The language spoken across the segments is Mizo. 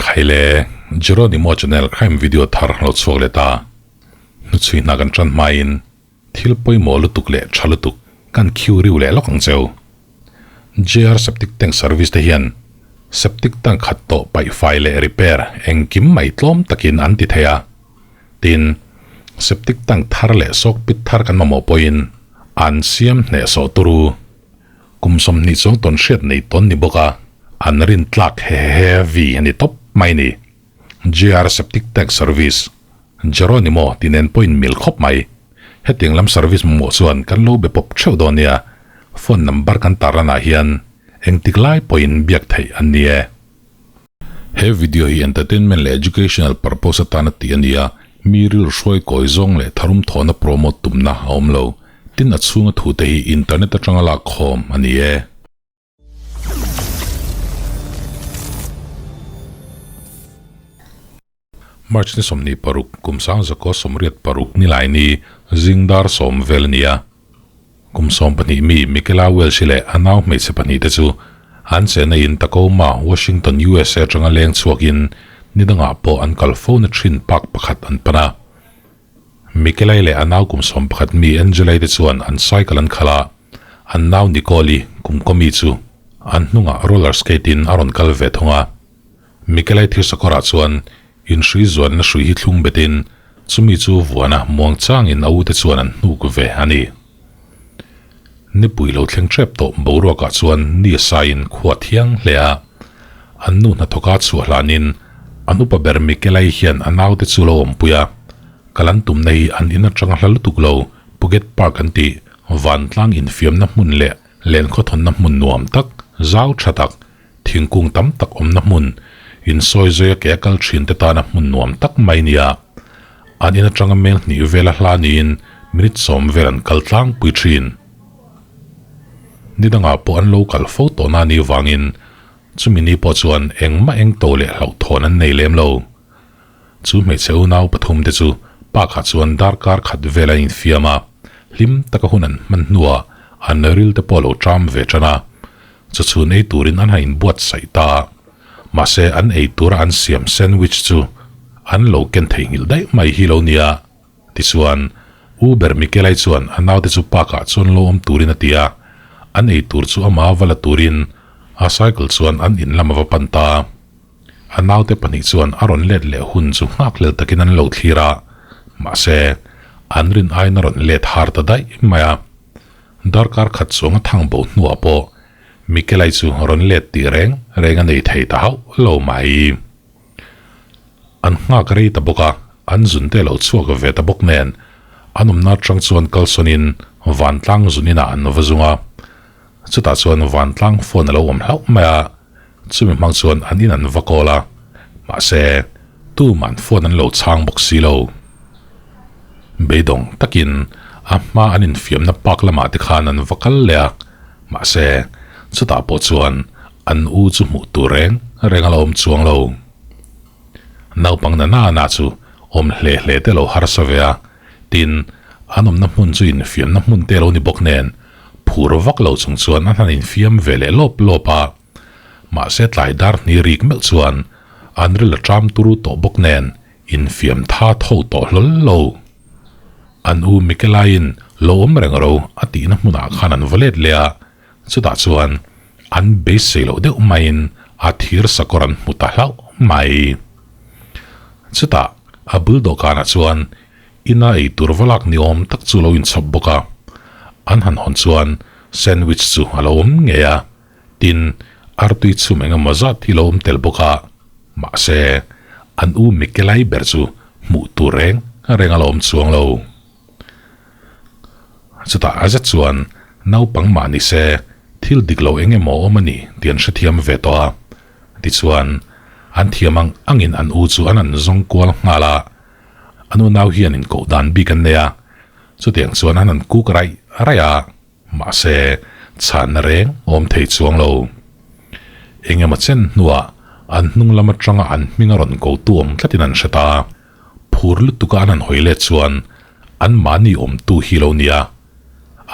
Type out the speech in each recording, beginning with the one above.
Khaile, Jeronimo channel crime video thar lo chhuak leh ta. Hnuchhui hna kan tan hmain thil pawimawh lutuk leh tha lutuk kan khiu riu leh lawk ang cheu. JR Septic Tank Service te hian septic tank khat tawh paih fai leh repair engkim mai tlawm takin an ti thei a. Tin, septic tank thar leh sawk pit thar kan mamawh pawhin an siam hnehsawh turu. Kum 20 chuang tawn hriat nei tawn ni bawk a, an rin tlak hehehevi a ni tawp mai ni. JR Septic Tank Service, Jeronimo ti nen pawhin mil khawp mai. Hetiang lam service mamawh chuan kan lo be pawp theuh dawn nia, phone number kan tarlanah hian engtik lai pawhin biak theih an ni e. He video hi entertainment leh educational purpose atana tih a ni a, mi ril hruai kawi zawng leh tharum thawhna promote tumna a awm lo. Tin a chhunga thute hi internet atanga lak khawm a ni e. March ni 26, kum sangzakaw 86 ni lai ni zingdar 10 vel a ni a. Kum 12 mi Michaela Welsh leh a nau hmeichhe pahnih te chu an chenna in Tacoma, Washington, USA atanga leng chhuakin ni dangah pawh an kal fo na thin park pakhat an pan a. Michaela-i leh a nau kum 11 mi Angela-i te chuan an cycle an khalh a, an nau Nicole-i kum kaw mi chu an hnungah roller skate in a rawn kal ve thung a. Michaela-i thirsakawrah chuan inhrui zuanna hrui hi thlung betin chumi chu vuana muang changin a ute chuan an hnuk ve a ni. Nipui lo thleng tep tawh boruakah chuan ni a saiin khua thiang hle a. An nu hnathawka chhuah hlanin an upa ber Michaela-i hian a naute chu lo awmpui a. Kal an tumna hi an in atanga hla lutuk lo Puget Park an tih vantlang infiamna hmun leh lenkhawthawnna hmun nuam tak, zau tha tak, Thingkung tam tak awmna hmun, insawi zawia ke a kal thin te tana hmun nuam tak mai nia. An in atanga mel hnih vela hla niin minute 10 vel an kal tlangpui thin. Ni dangah pawh an lo kal fo tawh na ni vangin chumi ni pawh chuan engmah eng to leh hlauhthawn an nei lem lo. Chu hmeichhe unau pathum te chu park ah chuan darkar khat vel an infiam a, hlim taka hun an hman hnuah an ril te pawh a lo ṭam ve ṭan a. Chawchhun ei turin an han inbuatsaih ta a, mahse an ei tura an siam sandwich chu an lo ken theihnghilh daih mai hi lo nia. Tichuan, U ber Mikelai chuan a naute chu park ah chuan lo awm turin a ti a, an ei tur chu ama va la turin a cycle chuan an in lam a va pan ta a. A naute pahnih chuan a rawn let leh hun chu nghakhlel takin an lo thlir a, mahse an rin aiin a rawn let har ta daih mai a. Darkar khat chuang a thang bo hnuah pawh Mikelai chu rawn let tih reng reng a nei thei ta hauh lo mai. An nghak rei ta bawk a, an zun te lo chhuak ve ta bawk nen an awmna atang chuan kalsawnin vantlang zun inah an va zung a. Chutah chuan vantlang phone a lo awm hlauh mai a, chumi hmang chuan an in an va call a, mahse tuman phone an lo chhang bawk si lo. Beidawng takin a hma an infiamna park lamah te khan an va kal leh a, mahse chutah pawh chuan an u chu hmuh tur reng reng a la awm chuang lo. Naupang na na na chu awm hle hle te lo harsa ve a, tin an awmna hmun chu infiamna hmun te lo ni bawk nen phur vak lo chung chuan an han infiam ve leh lawp lawp a. Mahse tlai dar hni rik meuh chuan an ril a ṭam turu tawh bawk nen infiam tha tho tawh hlawl lo. An u Mikelaiin lo awm reng ro a tihna hmunah khan an va let leh a, chutah chuan an beisei loh deuh maiin a thir sakawr an hmu ta hlauh mai. Chutah a bul dawhkanah chuan ina ei tur va lak ni awm tak chu lo inchhawp bawk a, an han hawn chuan sandwich chu a lo awm ngei a, tin artui chhum eng emaw zat hi lo awm tel bawk a, mahse an u Mikelai ber chu hmuh tur reng reng a la awm chuang lo. Chutah a zet chuan naupang mah ni se thil dik lo eng emaw awm a ni tih an hrethiam ve tawh a, tichuan an thiam ang angin an u chu an an zawng kual nghal a, an unau hian inkoh dan bik an nei a, chutiang chuan an an kuk raih raih a. Mahse, chhanna reng awm thei chuang lo. Eng emaw chen hnuah an hnung lam atanga an hming a rawn ko tu awm tlatin an hre ta. Phur lutuka an han hawi let chuan an mahni awmtu hi lo nia.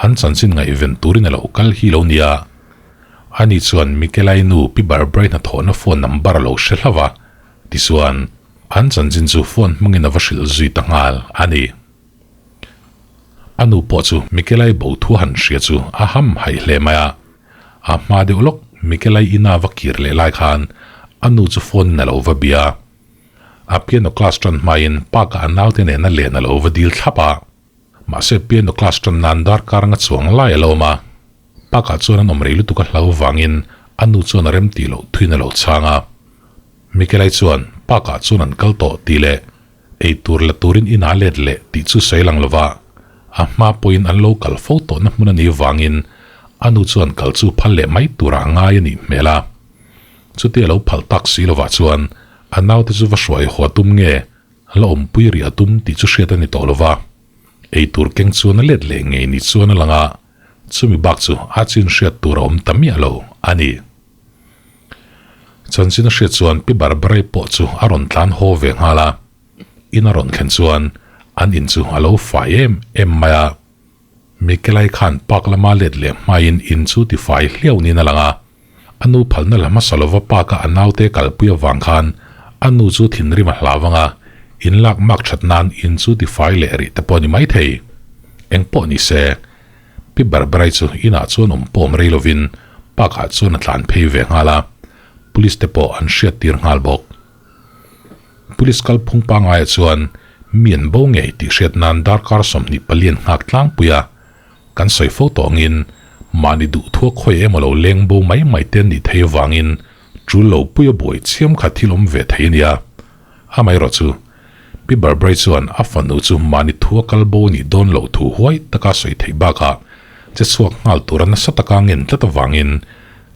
An chanchin ngaihven turin a lo kal hi lo nia. Ani chuan Mikelai nu Pi Barbara-i hnathawhna phone number a lo hre hlauh a. Tichuan, an chanchin chu phone hmangin a va hrilh zui ta nghal a ni. A nu pawh chu Mikelai bo thu han hria chu a ham haih hle mai a. A hma deuh lawk Mikelai ina va kir leh lai khan a nu chu phone in a lo va bia. A piano class tan hmain park ah a naute nena len a lo va dil thlap a. Mahse piano class tan nan darkar anga chuang lai a lo awm a. Park ah chuan an awm rei lutuk a hlau vangin a nu chuan a rem tih loh thuin a lo chhang a. Mikelai chuan park ah chuan an kal tawh tih leh ei tur la turin inah let leh tih chu sawi lang lova a hma pawhin an lo kal fo tawhna hmun a nih vangin a nu chuan kal chu phal leh mai turah a ngai a nih hmel a. Chutia lo phal tak si lovah chuan a naute chu va hruai haw tum nge la awmpui rih a tum tih chu hriat a ni tawh lova. Ei tur keng chuan a let leh ngei ni chuan a lang a, chumi bak chu a chin hriat tur a awm ta miah lo a ni. Chanchin a hriat chuan Pi Barbarai pawh chu a rawn tlan haw ve nghal a, in a rawn thlen chuan an in chu a lo fai em em mai a. Mikelai khan park lama let leh hmain in chu tifai hliau niin a lang a, a nu phalna la hmasa lova park a a naute kalpui avang khan a nu chu thinrim a hlau ang a, in lak mak that nan in chu tifai leh rih te pawh a ni maithei. Engpawh ni se. Pi Barbarai chu inah chuan awm pawm rei lovin park ah chuan a tlan phei ve nghal a, police te pawh an hriat tir nghal bawk. Police kalphung pangaia chuan mi an bo ngei tih hriat nan darkar 24 an nghak tlangpui a, kan sawi fo tawh angin mahni duh thua khawi emaw lo leng bo mai mai te an nih thei avangin tul lo puia buai chiam kha thil awm ve thei a nia. Amaherawh chu Pi Barbara chuan a fanu chu mahni thu a kal bo nih dawn loh thu huai taka sawi theih bakah che chhuak nghal tura nasa taka ngen tlat avangin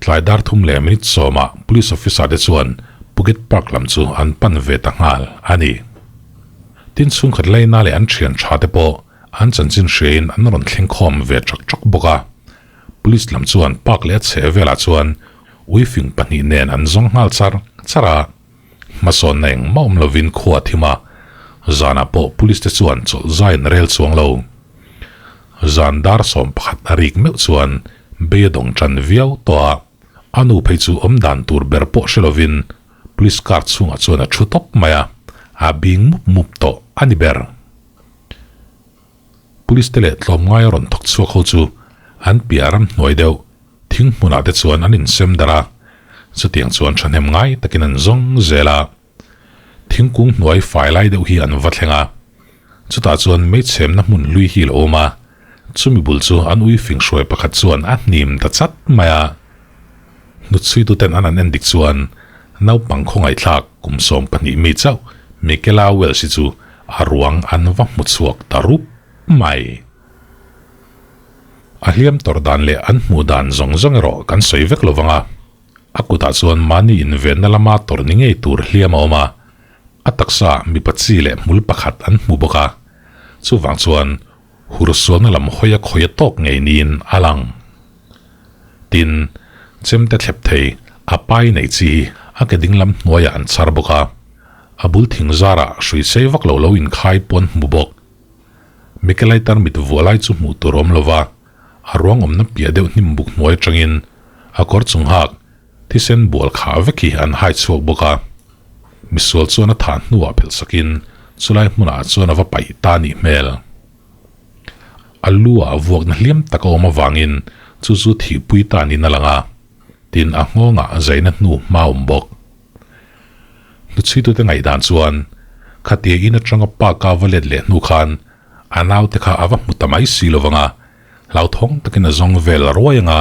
tlai dar thum leh minute sawmah police officer te chuan Phuket Park lam chu an pan ve ta nghal a ni. Tin chhungkhat laina leh an thian tha te pawh an chanchin hriain an rawn thleng khawm ve chak chak bawk a. Police lam chuan park leh a chheh velah chuan uifing pahnih nen an zawng nghal char char a. Hmasawnna engmah awm lovin khua a thim a, zanah pawh police te chuan chawlh zai an rel chuang lo. Zan dar 11 a rik meuh chuan bei a dawng tan viau tawh a, a nu phei chu awm dan tur ber pawh hre lovin police car chhungah chuan a thu tawp mai a, a bing mup mup tawh a ni ber. Police te leh tlawmngai a rawn thawk chhuak ho chu an piah ram hnuai deuh thing hmunah te chuan an insem darh a, chutiang chuan thahnem ngai takin an zawng zel a. Thingkung hnuai fai lai deuh hi an va thleng a, chutah chuan meichhemna hmun hlui hi a lo awm a, chumi bul chu an ui fing hruai pakhat chuan a hnim ta chat mai a. Hnutchhuituten an han en dik chuan naupang khawngaihthlak kum 12 mi chauh Michaela Welsh-i chu a ruang an va hmu chhuak ta rup mai. A hliam tawrh dan leh an hmuh dan zawng zawng erawh kan sawi vek lo vang a, a kutah chuan mahni invenna lama tawrh ni ngei tur hliam a awm a, a taksa mipa chi leh hmul pakhat an hmu bawk a, chuvang chuan hursualna lam hawi a khawi a tawk ngei niin a lang. Tin, chemte thlep thei a pai nei chi hi a ke dinglam hnuaiah an chhar bawk a, a bul thing zarah hrui sei vak lo lo inkhai pawn hmu bawk. Mikelai tarmit vuah lai chu hmuh tur awm lova, a ruang awmna piah deuh hnim buk hnuai atangin a kawr chung hak thisen bual khah vek hi an hai chhuak bawk a. Misual chuan a thah hnuah phelh sakin chulai hmunah chuan a va paih ta nih hmel. A lu ah vuakna hliam tak a awm avangin chu chu thihpui ta niin a lang a, tin a nghawngah zaina hnu hma awm bawk. Hnuchhuitute ngaihdan chuan khatia in atanga pa ka va let leh hnu khan a naute kha a va hmu ta mai si lo vang a, hlauthawng takin a zawng vel ruai ang a,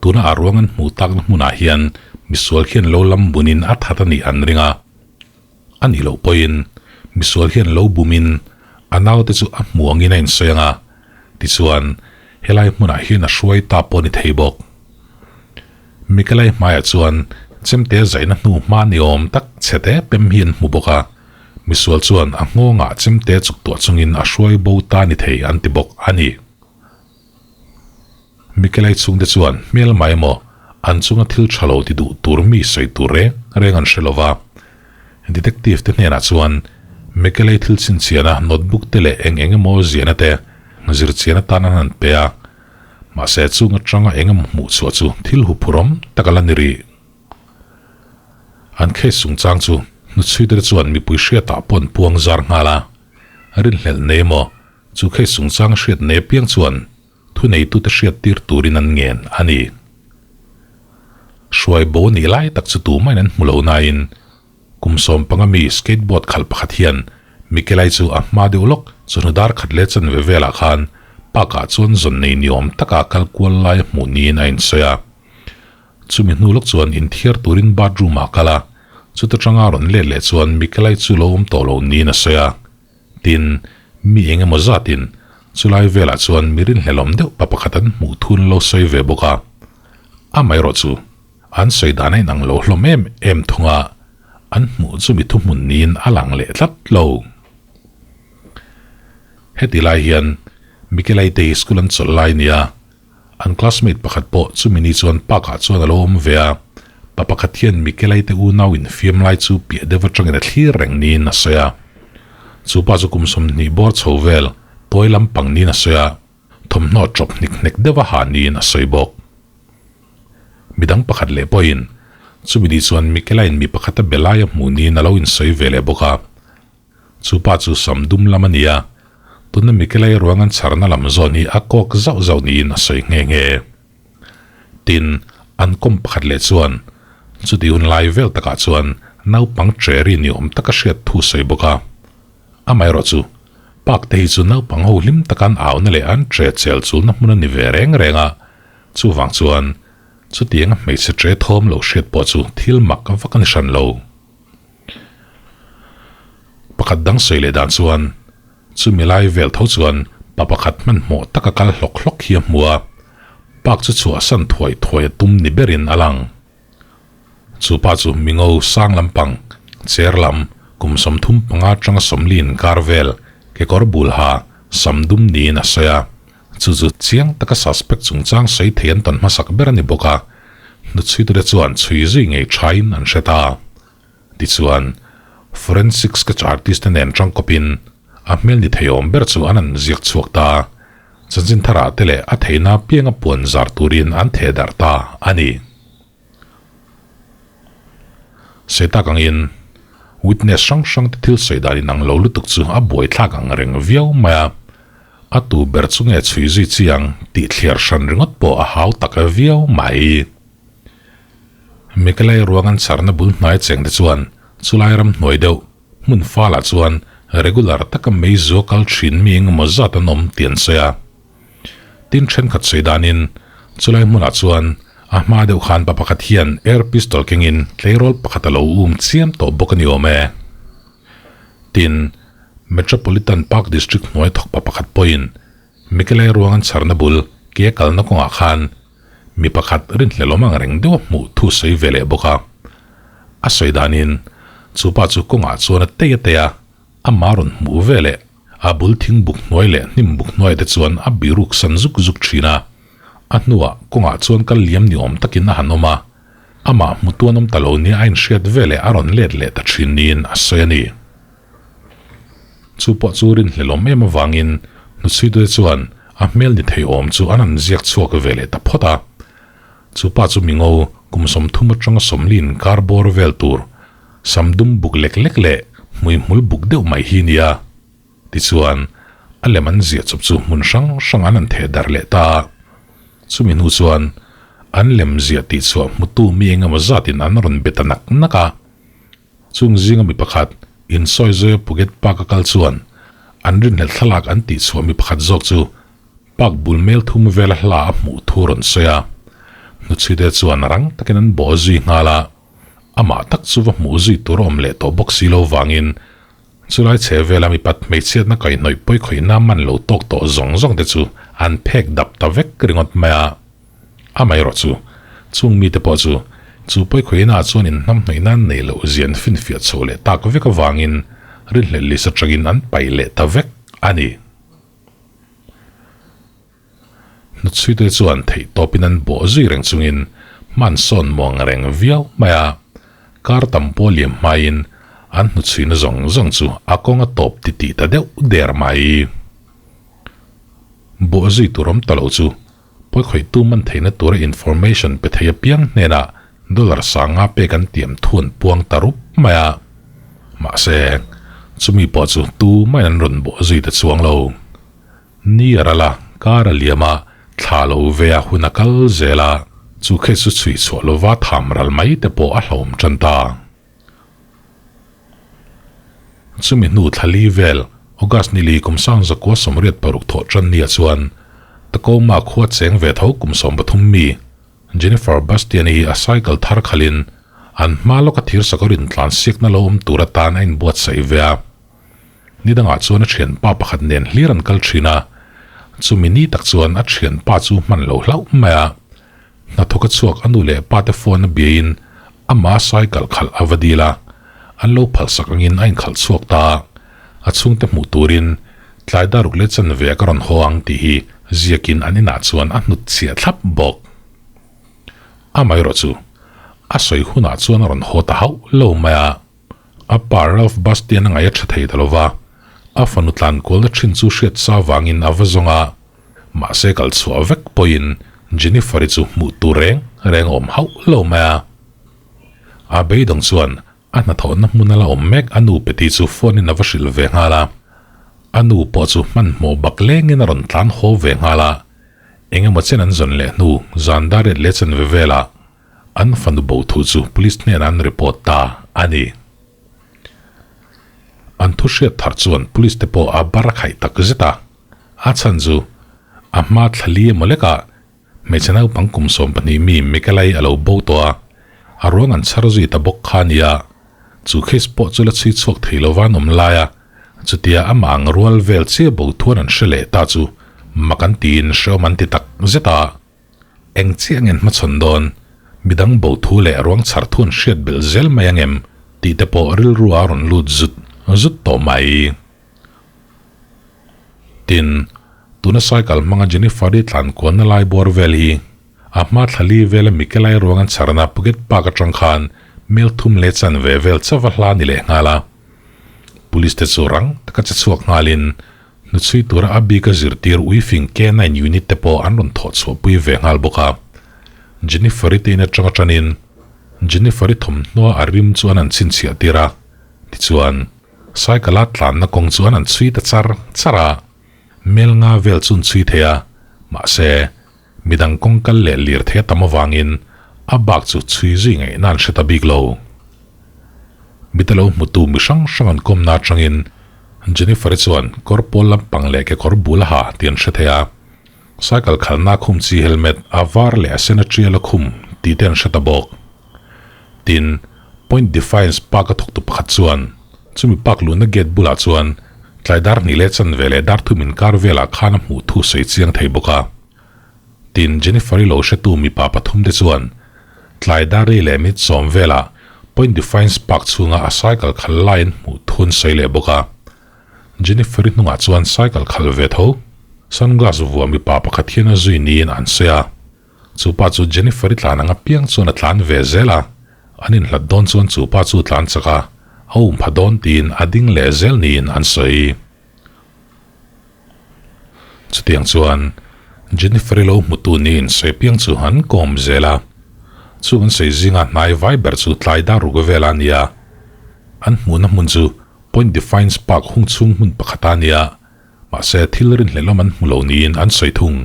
tuna a ruang an hmuh takna hmunah hian misual khian lo lam bunin a that a nih an ring a. A nih loh pawhin misual hian lo bumin a naute chu a hmu angin a insawi ang a, tichuan helai hmunah hian a hruai ta pawh a ni thei bawk. Mikelai hmaiah chuan chemte zaihna hnu hma ni awm tak chhe te pem hi an hmu bawk a, misual chuan a nghawngah chemte chuk tuah chungin a hruai bo ta ni thei an ti bawk a ni. Mikelai chhungte chuan hmel mai emaw an chunga thil tha lo ti duh tur mi sawi tur reng reng an hre lo va. Detective te hnenah chuan Mikelai thil chhinchhiahna notebook te leh eng eng emaw ziahna te zirchian atan an han pe a. Mahse chung atanga eng emaw hmuh chhuah chu thil huphurhawm tak a la ni rih. An case chungchang chu Hnuchhuite chuan mipui hriatah pawh an puang zar nghal a, rinhlelh nei emaw chu case chungchang hriat nei apiang chuan thuneitute hriattir turin an ngen a ni. Hruai bo nih lai tak chu tumahin an hmu lo nain kum 15 mi skateboard khalh pakhat hian Mikelai chu a hma deuh lawk chawhnu dar khat leh chanve velah khan park ah chuan zawn nei ni awm taka kal kual lai a hmuh niin a insawi a. Chumi hnu lawk chuan inthiar turin bathroom ah kal a, chuta tanga rawn let leh chuan Mikelai chu lo awm tawh lo niin a sawi a. Tin, mi eng emaw zatin chulai velah chuan mi rinhlelawm deuh pa pakhat an hmuh thun lo sawi ve bawk a. Amaherawh chu an sawi dan a inang lo hlawm em em thung a, an hmuh chu mi thuhmun niin a lang leh tlat lo. Heti lai hian Mikelai te hi school an chawlh lai nia An classmate pakhat pawh chumi ni chuan park ah chuan a lo awm ve a, pa pakhat hian Mikelai te unau infiam lai chu piah deuh atangin a thlir reng niin a sawi a. Chu pa chu kum 20 bawr chho vel tawi lampang niin a sawi a, thawmhnaw chawp hnik hnek deuh a ha niin a sawi bawk. Midang pakhat leh pawhin chumi ni chuan Mikelaiin mi pakhat a be lai a hmuh niin a lo insawi ve leh bawk a. Chu pa chu sam dum lam a ni a, tuna Mikelai ruang an chharna lam zawn hi a kawk zauh zauh niin a sawi nghe nghe. Tin, an kawm pakhat leh chuan chuti hun lai vel takah chuan naupang ṭeri ni awm taka hriat thu sawi bawk a. Amaherawh chu, park te hi chu naupang ho hlim taka an auna leh an ṭe chel chulna hmun a ni ve reng reng a, chuvang chuan chutianga hmeichhe ṭe thawm lo hriat pawh chu thil mak vak a ni hran lo. Pakhat dang sawi leh dan chuan chumi lai vel tho chuan pa pakhat hmanhmawh taka kal hlawk hlawk hi a hmu a, park chu chhuahsan thuai thuai a tum ni berin a lang. Chu pa chu mingo sang lampang, chair lam, kum 35 atanga 40 inkar vel, kekawr bul ha, sam dum niin a sawi a. Chu chu chiang taka suspect chungchang sawi thei an tawn hmasak ber a ni bawk a, hnuchhuitute chuan chhui zui ngei thain an hre ta. Tichuan, forensic sketch artist te nen tangkawpin a hmel ni theiawm ber chu an han ziak chhuak ta. Chanchin tharah te leh a theihna pianga puan zar turin an theh darh ta a ni. Sawi tak angin, witness hrang hrang te thil sawi dan inang lo lutuk chu a buaithlak ang reng viau mai a, a tu ber chu nge chhui zui chiang tih thliar hran ringawt pawh a hau tak viau mai. Mikelai ruang an charna bul hnai cheng te chuan chulai ram hnuai deuh hmun falah chuan regular taka mei zua kal thin mi engemaw zat an awm tih an sawi a. Tin thenkhat sawi danin chulai hmunah chuan a hma deuh khan pa pakhat hian air pistol kengin tleirawl pakhat a lo um chiam tawh bawk a ni awm e. Tin, Metropolitan Park District hnuai thawk pa pakhat pawhin Mikelai ruang an chharna bul ke a kalna kawngah khan mi pakhat rinhlelawm ang reng deuh a hmuh thu sawi ve leh bawk a. A sawi danin chu pa chu kawngah chuan a tei a tei a, Ama rawn hmuh ve leh a bul thing buk hnuai leh hnim buk hnuai te chuan a biruk san zuk zuk thin a. A hnuah kawngah chuan kal liam ni awm takin a han awm a. Amah hmutu an awm ta lo nia a inhriat ve leh a rawn let leh ta thin niin a sawi a ni. Chu pawh chu rinhlelawm em avangin hnuchhuitute chuan a hmel ni thei awm chu an han ziak chhuak ve leh ta phawt a. Chu pa chu mingo kum 30 atanga 40 inkar bawr vel tur Sam dum buk lek lek leh hmuihmul buk deuh mai hi nia. Tichuan, a lem an ziah chawp chu hmun hrang hrang an han theh darh leh ta a. Chumi hnu chuan, an lem ziah tih chhuah hmutu mi eng emaw zatin an rawn be ta nak nak a. Chung zinga mi pakhat, insawi zawia Phuket Park a kal chuan, an rinhlelh thlalak an tih chhuah mi pakhat zawk chu Park bul mel thum vela hla a hmuh thu rawn sawi a. Hnuchhuite chuan rang takin an bawh zui nghal a. Amah tak chu va hmuh zui tur a awm leh tawh bawk si lo vangin chulai chhe vela mipat hmeichhiatna kaihhnawih pawi khawihna man lo tawk tawh zawng zawng te chu an phek dap ta vek ringawt mai a. Amaherawh chu, chung mite pawh chu chu pawi khawihna ah chuan inhnamhnawih nan nei loh zian finfiah chhoh leh tak vek avangin rinhlelh list atangin an paih leh ta vek a ni. Hnuchhuite chuan theih tawpin an bawh zui reng chungin hman sawn muang reng viau mai a, kar tam pawh liam hmain an hnuchhuina zawng zawng chu a kawng a tawp ti tih ta deuh der mai. Bawh zui tur awm ta lo chu pawikhawihtu man theihna tura information pe thei apiang hnenah dollar 5,000 pek an tiam thu an puang ta rup mai a. Mahse, chumi pawh chu tumahin an rawn bawh zui ta chuang lo. Ni a ral a, kar a liam a, thla lo ve a hun a kal zel a, chu case chu chhui chhuah lova tham ral mai te pawh a hlauhawm tan ta. Chumi hnu thla li vel, August ni li kum sang zakua 86 thawh tan nia chuan Tacoma khua cheng ve tho kum 13 mi Jennifer Bastian-i hi a cycle thar khalhin an hma lawka thir sakawr intlan siakna lo awm tur atan a inbuatsaih ve a. Ni dangah chuan a thianpa pakhat nen hlir an kal thin a, chumi ni tak chuan a thianpa chu hman lo hlauh mai a. Hnathawk a chhuak a nu leh pa te phone a biain amah cycle khalh a va dil a, an lo phalsak angin a inkhalh chhuak ta a, a chhungte hmuh turin tlai dar ruk leh chanve a ka rawn haw ang tih hi ziakin an inah chuan a hnut chhiah thlap bawk. Amaherawh chu a sawi hunah chuan a rawn haw ta hauh lo mai a. A pa Ralph Bastian a ngaih a tha thei ta lo va, a fanu tlan kualna thin chu hriat sa vangin a va zawng a, mahse kal chhuah vek pawhin Jennifer-i chu hmuh tur reng reng a awm hauh lo mai a. A beidawng chuan a hnathawhna hmun a la awm mek a nu Patty chu phone in a va hrilh ve nghal a, a nu pawh chu hmanhmawh bak lengin a rawn tlan haw ve nghal a, engemaw chen an zawn leh hnu zan dar riat leh chanve velah An fanu bo thu chu police hnenah an report ta a ni. An thu hriat thar chuan police te pawh a bar a khaih tak zet a. A chhan chu a hma thla li emaw lekah hmeichhe naupang kum 12 mi Mikelai a lo bo tawh a, a ruang an chhar zui ta bawk kha a ni a. Chu case pawh chu la chhui chhuak thei lova an awm lai a, chutia amah ang rual vel chiah bo thuan an hre leh ta chu mak an tiin hrehawm an ti tak zet a. Eng chiah ngen hmachhawn dawn? Midang bo thu leh ruang chhar thu an hriat belh zel mai ang em? tih te pawh rilru a rawn lut zut zut tawh mai. Tin, tuna cycle hmanga Jennifer-i tlan kualna lai bawr vel hi a hma thla li vela Mikelai ruang an chharna Phuket Park atang khan mel thum leh chanve vel chauh a hla ni leh nghal a. Police te chu rang taka che chhuak nghalin Hnuchhui tura a bika zirtir uifing K-nine unit te pawh an rawn thawh chhuahpui ve nghal bawk a. Jennifer-i te in atanga tanin Jennifer-i thawmhnaw a rim chu an han chhinchhiah tir a, tichuan cycle-a tlanna kawng chu an han chhui ta char char a, mel nga vel chu an chhui thei a, mahse midang kawng kal leh lir thei a tam avangin a bak chu chhui zui ngaihna an hre ta bik lo. Mite lo hmutu mi hrang hrang an kawmna atangin Jennifer-i chuan kawr pawl lampang leh kekawr bul a ha tih an hre thei a, cycle khalna khum chi helmet a var leh a sen a tial a khum tih te an hre ta bawk. Tin, Point Defiance Park a thawktu pakhat chuan chumi park luhna gate bulah chuan tlai dar hnih leh chanve leh dar thum inkar velah khan a hmuh thu sawi chiang thei bawk a. Tin, Jennifer-i lo hretu mipa pathum te chuan tlai dar rei leh minute sawm velah Point Defiance Park chhunga a cycle khal lai an hmuh thu an sawi leh bawk a. Jennifer-i hnungah chuan cycle khal ve tho sunglass vuah mipa pakhat hian a zui niin an sawi a. Chu pa chu Jennifer-i tlan ang apiang chuan a tlan ve zel a, an inhlat dawn chuan chu pa chu tlan chak a, a um pha dawn tiin a ding leh zel niin an sawi. Chutiang chuan Jennifer-i lo hmutu niin sawi piang chu an kawm zel a, chung an sawi zinga hnai vai ber chu tlai dar ruk vel a ni a, an hmuhna hmun chu Point Defiance Park hung chhung hmun pakhat a ni a, mahse thil rinhlelawm an hmu lo niin an sawi thung.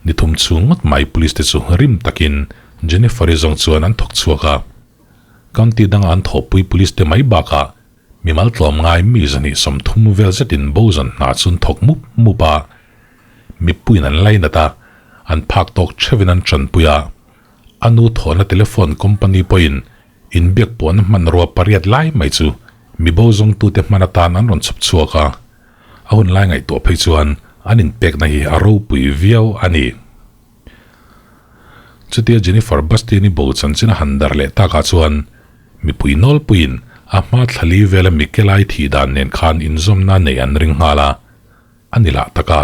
Ni thum chhung ngawt mai police te chu rim takin Jennifer-i zawng chuan an thawk chhuak a, county danga an thawhpui police te mai bakah Mimal tlawm ngai mi zahnih 30 vel zetin bo zan hna chu an thawk mup mup a, mipuiin an lainat a, an phak tawk theuhin an tanpui a. A nu thawhna telephone company pawhin inbiak pawhna hmanrua pariat lai mai chu mi bo zawngtute hman atan an rawn chhawp chhuak a, a hun lai ngaihtuah phei chuan an inpekna hi a ropui viau a ni. Chutia Jennifer Bastien-i bo chanchin a han darh leh takah chuan mipui nawlpuiin a hma thlali vela Mikelai thih dan nen khan inzawmna neih an ring nghal a. A ni lah tak a,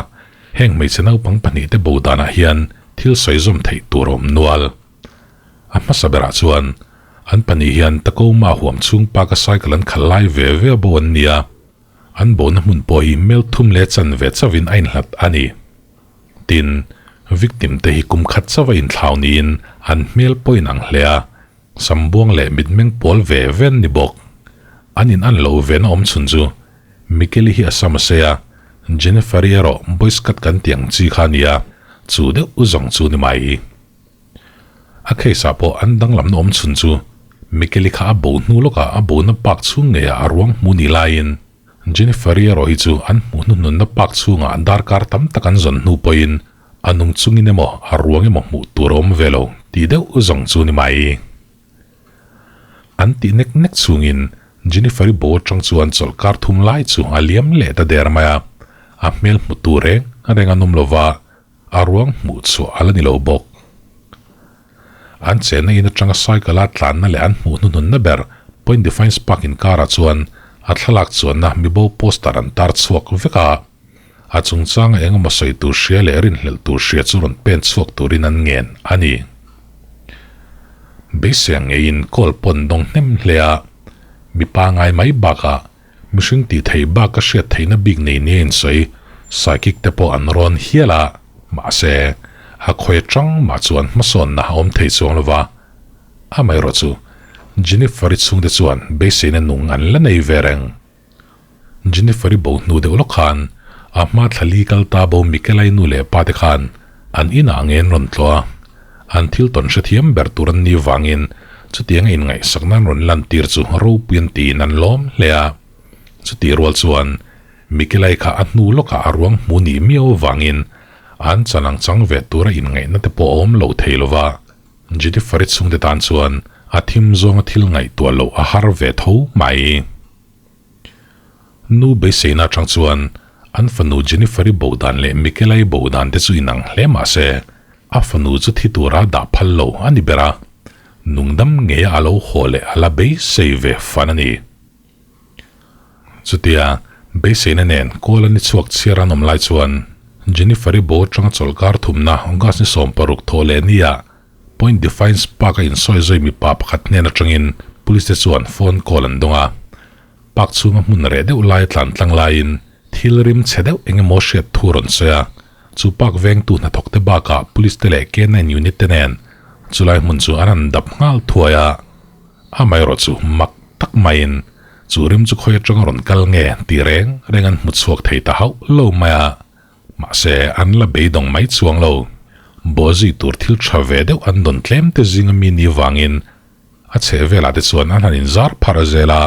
heng hmeichhe naupang pahnihte bo danah hian thil sawi zawm theih tur a awm nual. A hmasa berah chuan an pahnih hian Tacoma huam chhung park-a cycle an khalh lai ve ve a bo an ni a, an bona hmun pawh hi mel thum leh chanve chauhin a inhlat a ni. Tin, victim te hi kum khat chauh a inthlau niin an hmel pawhin ang hle a, sambuang leh mitmeng pawl ve ve an ni bawk. An in an lo ve na awm chhun chu Mikeli hi a sam a sei a, Jennifer-i erawh boys cut kan tih ang chi kha a nia, chu deuh zawng chu ni mai. A case ah pawh an danglamna awm chhun chu Mikeli kha a bo hnu lawkah a bona park chhung ngeiah a ruang hmu ni laiin Jennifer-i erawh hi chu an hmuh hnuhnunna park chhungah darkar tam tak an zawn hnu pawhin a nung chungin emaw a ruang emaw hmuh tur a awm ve lo tih deuh zawng chu ni mai. An tih nek nek chungin Jennifer-i bo atang chuan chawlhkar thum lai chu a liam leh ta der mai a, a hmel hmu tu reng reng an awm lova, a ruang hmuh chhuah a la ni lo bawk. An chenna in atanga cycle a tlanna leh an hmuh hnuhnunna ber Point Defiance Park inkarah chuan a thlalak chuanna mibo poster an tar chhuak vek a, a chungchanga engemaw sawi tur hria leh rinhlelh tur hria chu rawn pen chhuak turin an ngen a ni. Beisei ang ngeiin call pawn dawng hnem hle a, mipa ngai mai bakah mihring tih theih bak ka hriat theihna bik nei nia insawi psychic te pawh an rawn hial a, mahse a khawi atang mah chuan hmasawnna a awm thei chuang lova, amaherawhchu Jennifer-i chhungte chuan beiseina nung an la nei ve reng. Jennifer-i bo hnu deuh lawk khan a hma thla li kal ta bo Mikelai nu leh pa te khan an inah nge an rawn tlawh a, an thil tawn hrethiam ber tur an nih vangin chutianga inngaihsak nan rawn lantir chu ropui an tiin an lawm hle a. Chutih rual chuan Mikelai kha a hnu lawkah a ruang hmu nih miau vangin an chan ang chang ve tura inngaihna te pawh a awm lo thei lova. Jennifer-i chhungte tan chuan a thim zawnga thil ngaihtuah loh a har ve tho mai. Nu beiseina atang chuan an fanu Jennifer-i bo dan leh Michaela-i bo dan te chu inang hle mah se, a fanu chu thi tura dah phal lo a ni ber a, nungdam ngeia a lo haw leh a la beisei ve fan a ni. Chutia beiseina nen kawl an ni chhuak chhiar an awm lai chuan Jennifer-i bo atanga chawlhkar thumna August ni 16 thawh leh nia Point Defiance Park a insawi zui mipa pakhat hnen atangin police te chuan phone call an dawng a. Park chhunga hmun reh deuh lai a tlan tlang laiin thil rim chhe deuh eng emaw hriat thu a rawn sawi a. Chu park vengtu hnathawk te bakah police te leh K9 unit te nen chulai hmun chu an han dap nghal thuai a. Amaherawh chu mak tak maiin chu rim chu khawi atanga rawn kal nge tih reng reng an hmu chhuak thei ta hauh lo mai a. Mahse, an la beidawng mai chuang lo. Bawzui tur thil tha ve deuh an dawn tlem te zinga mi ni vangin a chheh velah te chuan an han inzar pharh zel a.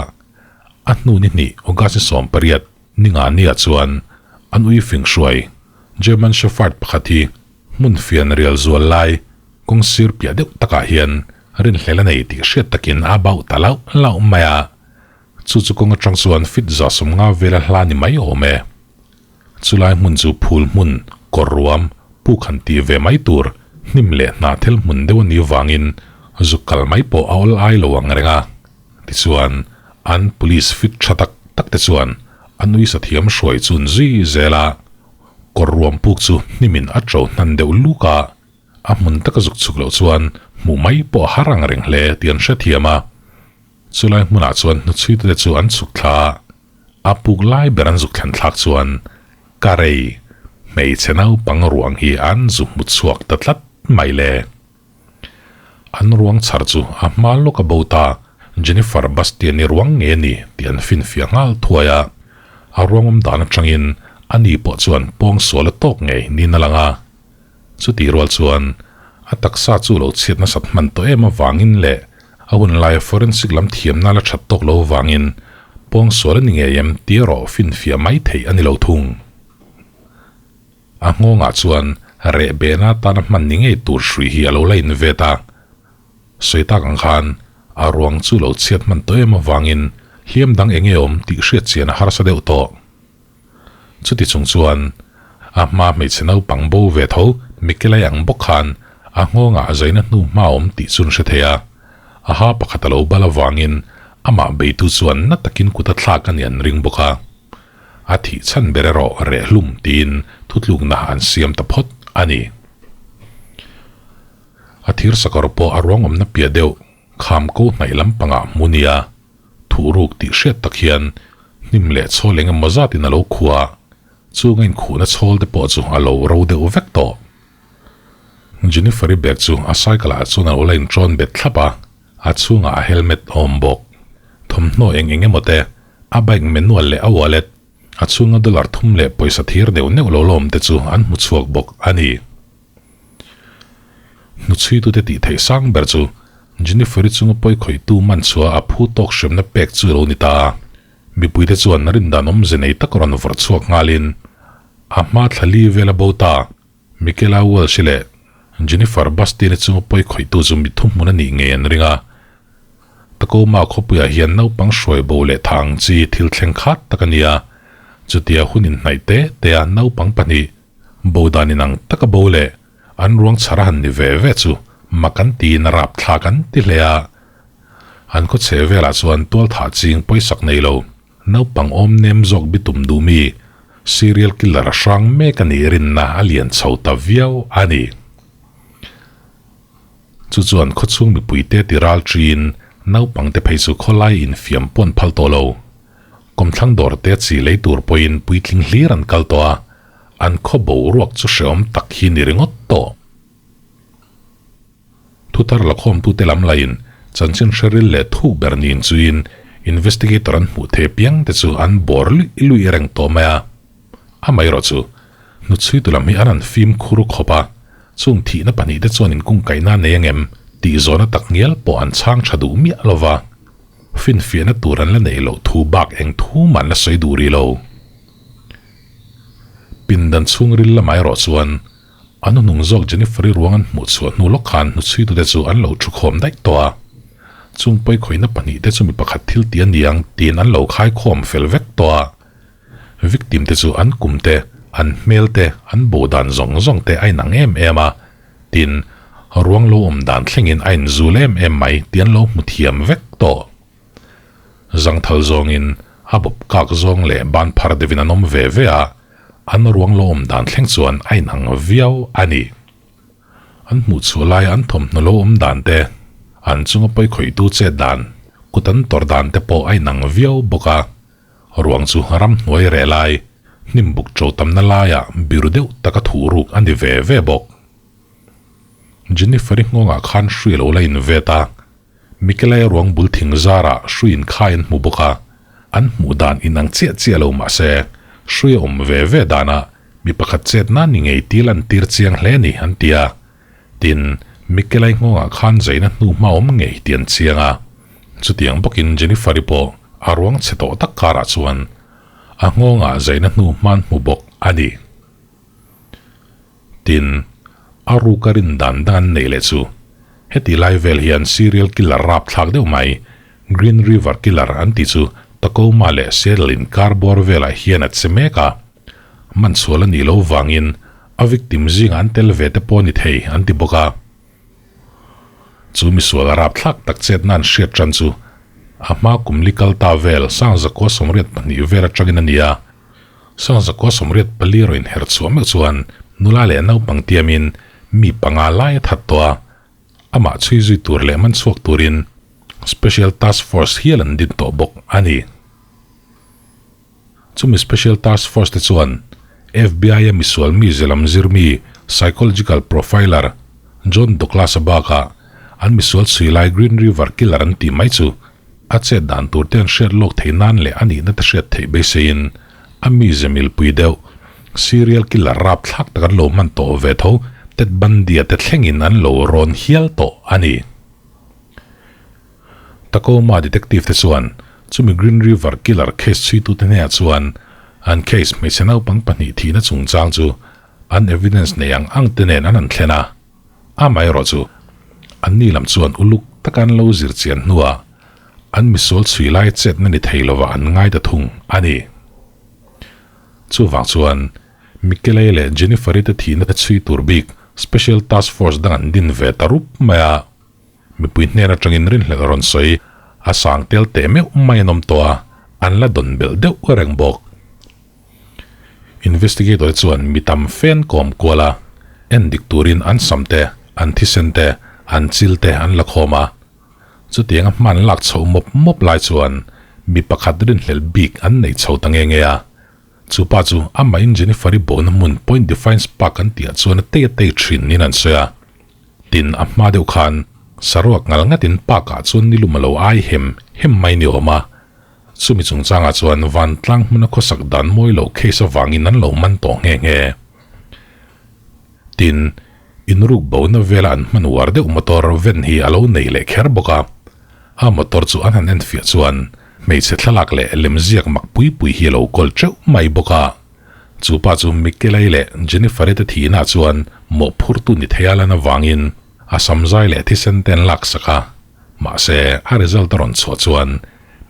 A hnu ni hnih August ni 18 ni nga nia chuan an ui fing hruai German Shepherd pakhat hi hmun fian rial zual lai kawng sir piah deuh takah hian rinhlel a nei tih hriat takin a bauh ta lauh lauh mai a. Chu chu kawng atang chuan fit 150 vela hla ni mai awm e. Chulai hmun chu phul hmun, kawr ruam, puk han tih ve mai tur, hnim leh hnah thel hmun deuh a nih vangin zuk kal mai pawh a awl ai lo ang reng a. Tichuan, an police fit tha tak tak te chuan a nui sathiam hruai chun zui zel a, kawr ruam puk chu hnimin a to hnan deuh luk a, a hmun taka zuk chhuk loh chuan hmuh mai pawh a har ang reng hle tih an hrethiam a. Chulai hmunah chuan hnuchhuite te chu an chhuk thla a. A puk lai ber an zuk thlen thlak chuan ka rei hmeichhe naupang ruang hi an zu hmu chhuak ta tlat mai le. An ruang chhar chu a hma lawk a bo ta, Jennifer Bastian-i ruang nge ni tih an finfiah nghal thuai a. A ruang awm dan atangin ani pawh chuan pawngsual a tawk ngei niin a lang a. Chutih rual chuan a taksa chu lo chhiat nasat hman tawh em avangin leh a hun laia forensic lam thiamna la that tawk lo avangin pawngsual a ni ngei em tih erawh finfiah mai theih a ni lo thung. A nghawngah chuan reh behna atana hman ni ngei tur hrui hi a lo la invet a. Sawi tak ang khan a ruang chu lo chhiat hman tawh em avangin hliam dang eng nge awm tih hriat chian a harsa deuh tawh. Chuti chung chuan a hma hmeichhe naupang bo ve tho Mikelai ang bawk khan a nghawngah zaina hnu hma awm tih chu an hre thei a. A ha pakhat a lo bal avangin amah beitu chuan na takin kut a thlak a nih an ring bawk a. A thih chhan ber erawh reh hlum tiin thutlukna an siam ta phawt a ni. A thir sakawr pawh a ruang awmna piah deuh kham ko hnaih lampangah hmu nia. Thuhruk tih hriat tak hian hnim leh chhawl eng emaw zatin a lo khuh a, chung a inkhuhna chhawl te pawh chu a lo ro deuh vek tawh. Jennifer-i bag chu a cycle ah chuan a lo la inṭawn bet thlap a, a chhungah a helmet a awm bawk. Thawmhnaw. thawmhnaw eng eng emaw te, a bike manual leh a wallet, a chhunga dollar thum leh pawisa thir neuh neuh lo lawm te chu an hmu chhuak bawk a ni. Hnuchhuitute tih theih sang ber chu Jennifer-i chunga pawi khawihtu man chhuah a phu tawk hremna pek chu lo ni ta a. Mipuite chuan rindan awmze nei tak rawn vawrh chhuak nghalin a hma thla li vela bo ta Michaela Walsh-i leh Jennifer Bastien-i chunga pawi khawihtu chu mi thuhmun a nih ngei an ring a. Tacoma khawpuiah hian naupang hruai bo leh tha ang chi thil thleng khat tak a ni a, chutia hun inhnaih te tea naupang pahnih bo dan inang taka bo leh an ruang chhar a han ni ve ve chu mak an tiin a rapthlak an ti hle a. An khaw chhe velah chuan tual thah ching pawisak nei lo, naupang awm nem zawk bitum duh mi, serial killer a hrang mek a nih rinna a lian chho ta viau a ni. Chu chuan khawchhung mipuite ti ral ṭiin naupangte phei chu khawlai infiam pawn phal tawh lo. Kawmthlang dawrte chi lei tur pawhin puitling hlir an kal tawh a, an khaw boruak chu hrehawm tak hi ni ringawt tawh. Thuthar lakhawmtute lam laiin chanchin hreril leh thuk ber niin chuin investigator an hmuh thei piang te chu an bawr luih luih reng tawh mai a. Amaherawh chu, hnuchhuitu lam hi an han fimkhur khawp a, chung thihna pahnihte chuan inkungkaihna a nei angem tih zawhna tak ngial pawh an chhang tha duh miah lo va, finfiahna tur an la neih loh thu bak eng thu mah an la sawi duh rih lo. Pindan chhungril lamah erawh chuan A hnuhnung zawk Jennifer-i ruang an hmuh chhuah hnu lawk khan hnuchhuitute chu an lo thu khawm daih tawh a. Chung pawikhawihna pahnihte chu mi pakhat thil ti a niang tiin an lo khai khawm fel vek tawh a. Victim te chu an kum te, an hmel te, an bo dan zawng zawng te a inang em em a. Tin, ruang lo awm dan thlengin a inzul em em mai tih an lo hmu thiam vek tawh. Zangthal zawngin a bawp kak zawng leh ban phar deuhin an awm ve ve a, an ruang lo awm dan thleng chuan a inang viau a ni. An hmuh chhuah laia an thawmhnaw lo awm dan te, an chunga pawi khawihtu chet dan, kut an tawrh dan te pawh a inang viau bawk a. Ruang chu ramhnuai reh lai, hnim buk ṭo tamna laiah biru deuh taka thuh ruk a ni ve ve bawk. Jennifer-i nghawngah khan hrui lo la invet a. Mikelai ruang bul thing zarah hrui inkhai an hmu bawk a, an hmuh dan inang chiah chiah lo mah se, hrui a awm ve ve danah mi pakhat chet nan ni ngei til an tir chiang hle a ni an ti a. Tin, Mikelai nghawngah khan zaina hnu hma awm ngei tih an chiang a. Chutiang bawkin Jennifer-i pawh a ruang chhe tawh tak karah chuan a nghawngah zaina hnu hma an hmu bawk a ni. Tin, a ruka rin dan dang an neih leh chu heti lai vel hian serial killer rapthlak deuh mai, Green River Killer an tih chu Tacoma leh Seattle inkar bawr velah hian a che mek a. Man chhual a nih loh vangin a victim zingah an tel ve te pawh a ni thei an ti bawk a. Chu misual rapthlak tak chetna an hriat tan chu a hma kum li kal ta vel Sangzakua 84 vel atangin a ni a. Sangzakua 84 erawh inher chhuah meuh chuan nula leh naupang tiamin mi panga lai a that tawh a, amah chhui zui tur leh man chhuak turin Special Task Force hial an din tawh bawk a ni. Chumi Special Task Force te chuan FBI-a misual mi zelam zir mi Psychological Profiler John Douglas-a bakah an misual chhui lai Green River Killer an tih mai chu a chet dan tur te an hriat lawk theih nan leh a nihna te hriat theih beiseiin a mize milpui deuh serial killer rapthlak tak an lo hman tawh ve tho Ted Bundy-a te thlengin an lo rawn hial tawh a ni. Tacoma detective te chuan chumi Green River Killer case chhuitute hnenah chuan an case hmeichhe naupang pahnih thihna chungchang chu an evidence nei ang ang te nen an han thlen a, amaherawh chu anni lam chuan uluk taka an lo zir chian hnuah an misual chhui lai chetna ni thei lovah an ngai ta thung a ni. Chuvang chuan Mikelei leh Jennifer-i te thihna te chhui tur bik Special Task Force dang an din ve ta rup mai a. Mipui hnen atangin rinhlelh a rawn sawi, a sang tel teh meuh mai an awm tawh a, an la dawn belh deuh reng bawk. Investigator te chuan mi tam fen kawm kual a, en dik turin an sam te, an thisen te, an chil te an la khawm a. Chutianga hman lak chhoh mawp mawp lai chuan mi pakhat rinhlelh bik an nei chho ta nge nge a. Chu pa chu amahin Jennifer-i bawhna hmun Point Defiance Park an tihah chuan a tei a tei thin niin an sawi a. Tin, a hma deuh khan saruak ngal ngatin park ah chuan nilum a lo ai hem hem mai ni awm a. Chumi chungchangah chuan vantlang hmuna khawsak dan mawi loh case avangin an lo man tawh nghe nghe. Tin, inruk bona vela an hman uar deuh motor ven hi a lo nei leh kher bawk a. A motor chu an han enfiah chuan hmeichhe thlalak leh lemziak mak pui pui hi a lo kawl teuh mai bawk a. Chu pa chu Mikelai leh Jennifer-i te thihna chuan mawhphurtu ni thei a lan avangin a samzai leh thisen te an laksak a. Mahse, a result a rawn chhuah chuan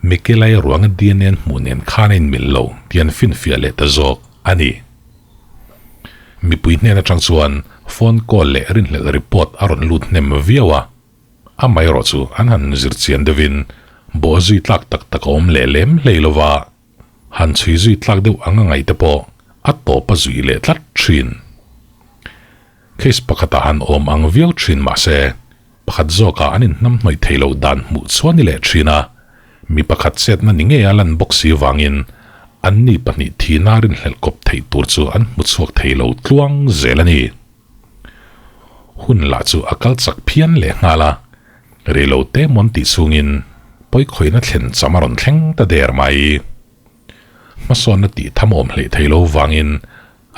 Mikelai ruanga DNA an hmuh nen khan a inmilh lo tih an finfiah leh ta zawk a ni. Mipui hnen atang chuan phone call leh rinhlelh report a rawn lut hnem viau a. Amaherawhchu an han zir chian deuhin bawhzui tlak tak tak a awm leh lem hlei lova. Han chhui zui tlak deuh ang a ngaih te pawh a tawp a zui leh tlat thin. Case pakhatah han awm ang viau thin mahse pakhat zawkah an inhnamhnawih thei loh dan hmuh chuan i leh thin a, mi pakhat chetna ni ngei a lan bawk si vangin anni pahnih thihna rinhlelh kawp theih tur chu an hmu chhuak thei lo tluang zel a ni. Hun lah chu a kal chak phian leh nghal a, reilo te mawn tih chhungin pawikhawihna thlen cham a rawn thleng ta der mai. Hmasawnna tih tham awm hleih thei lo vangin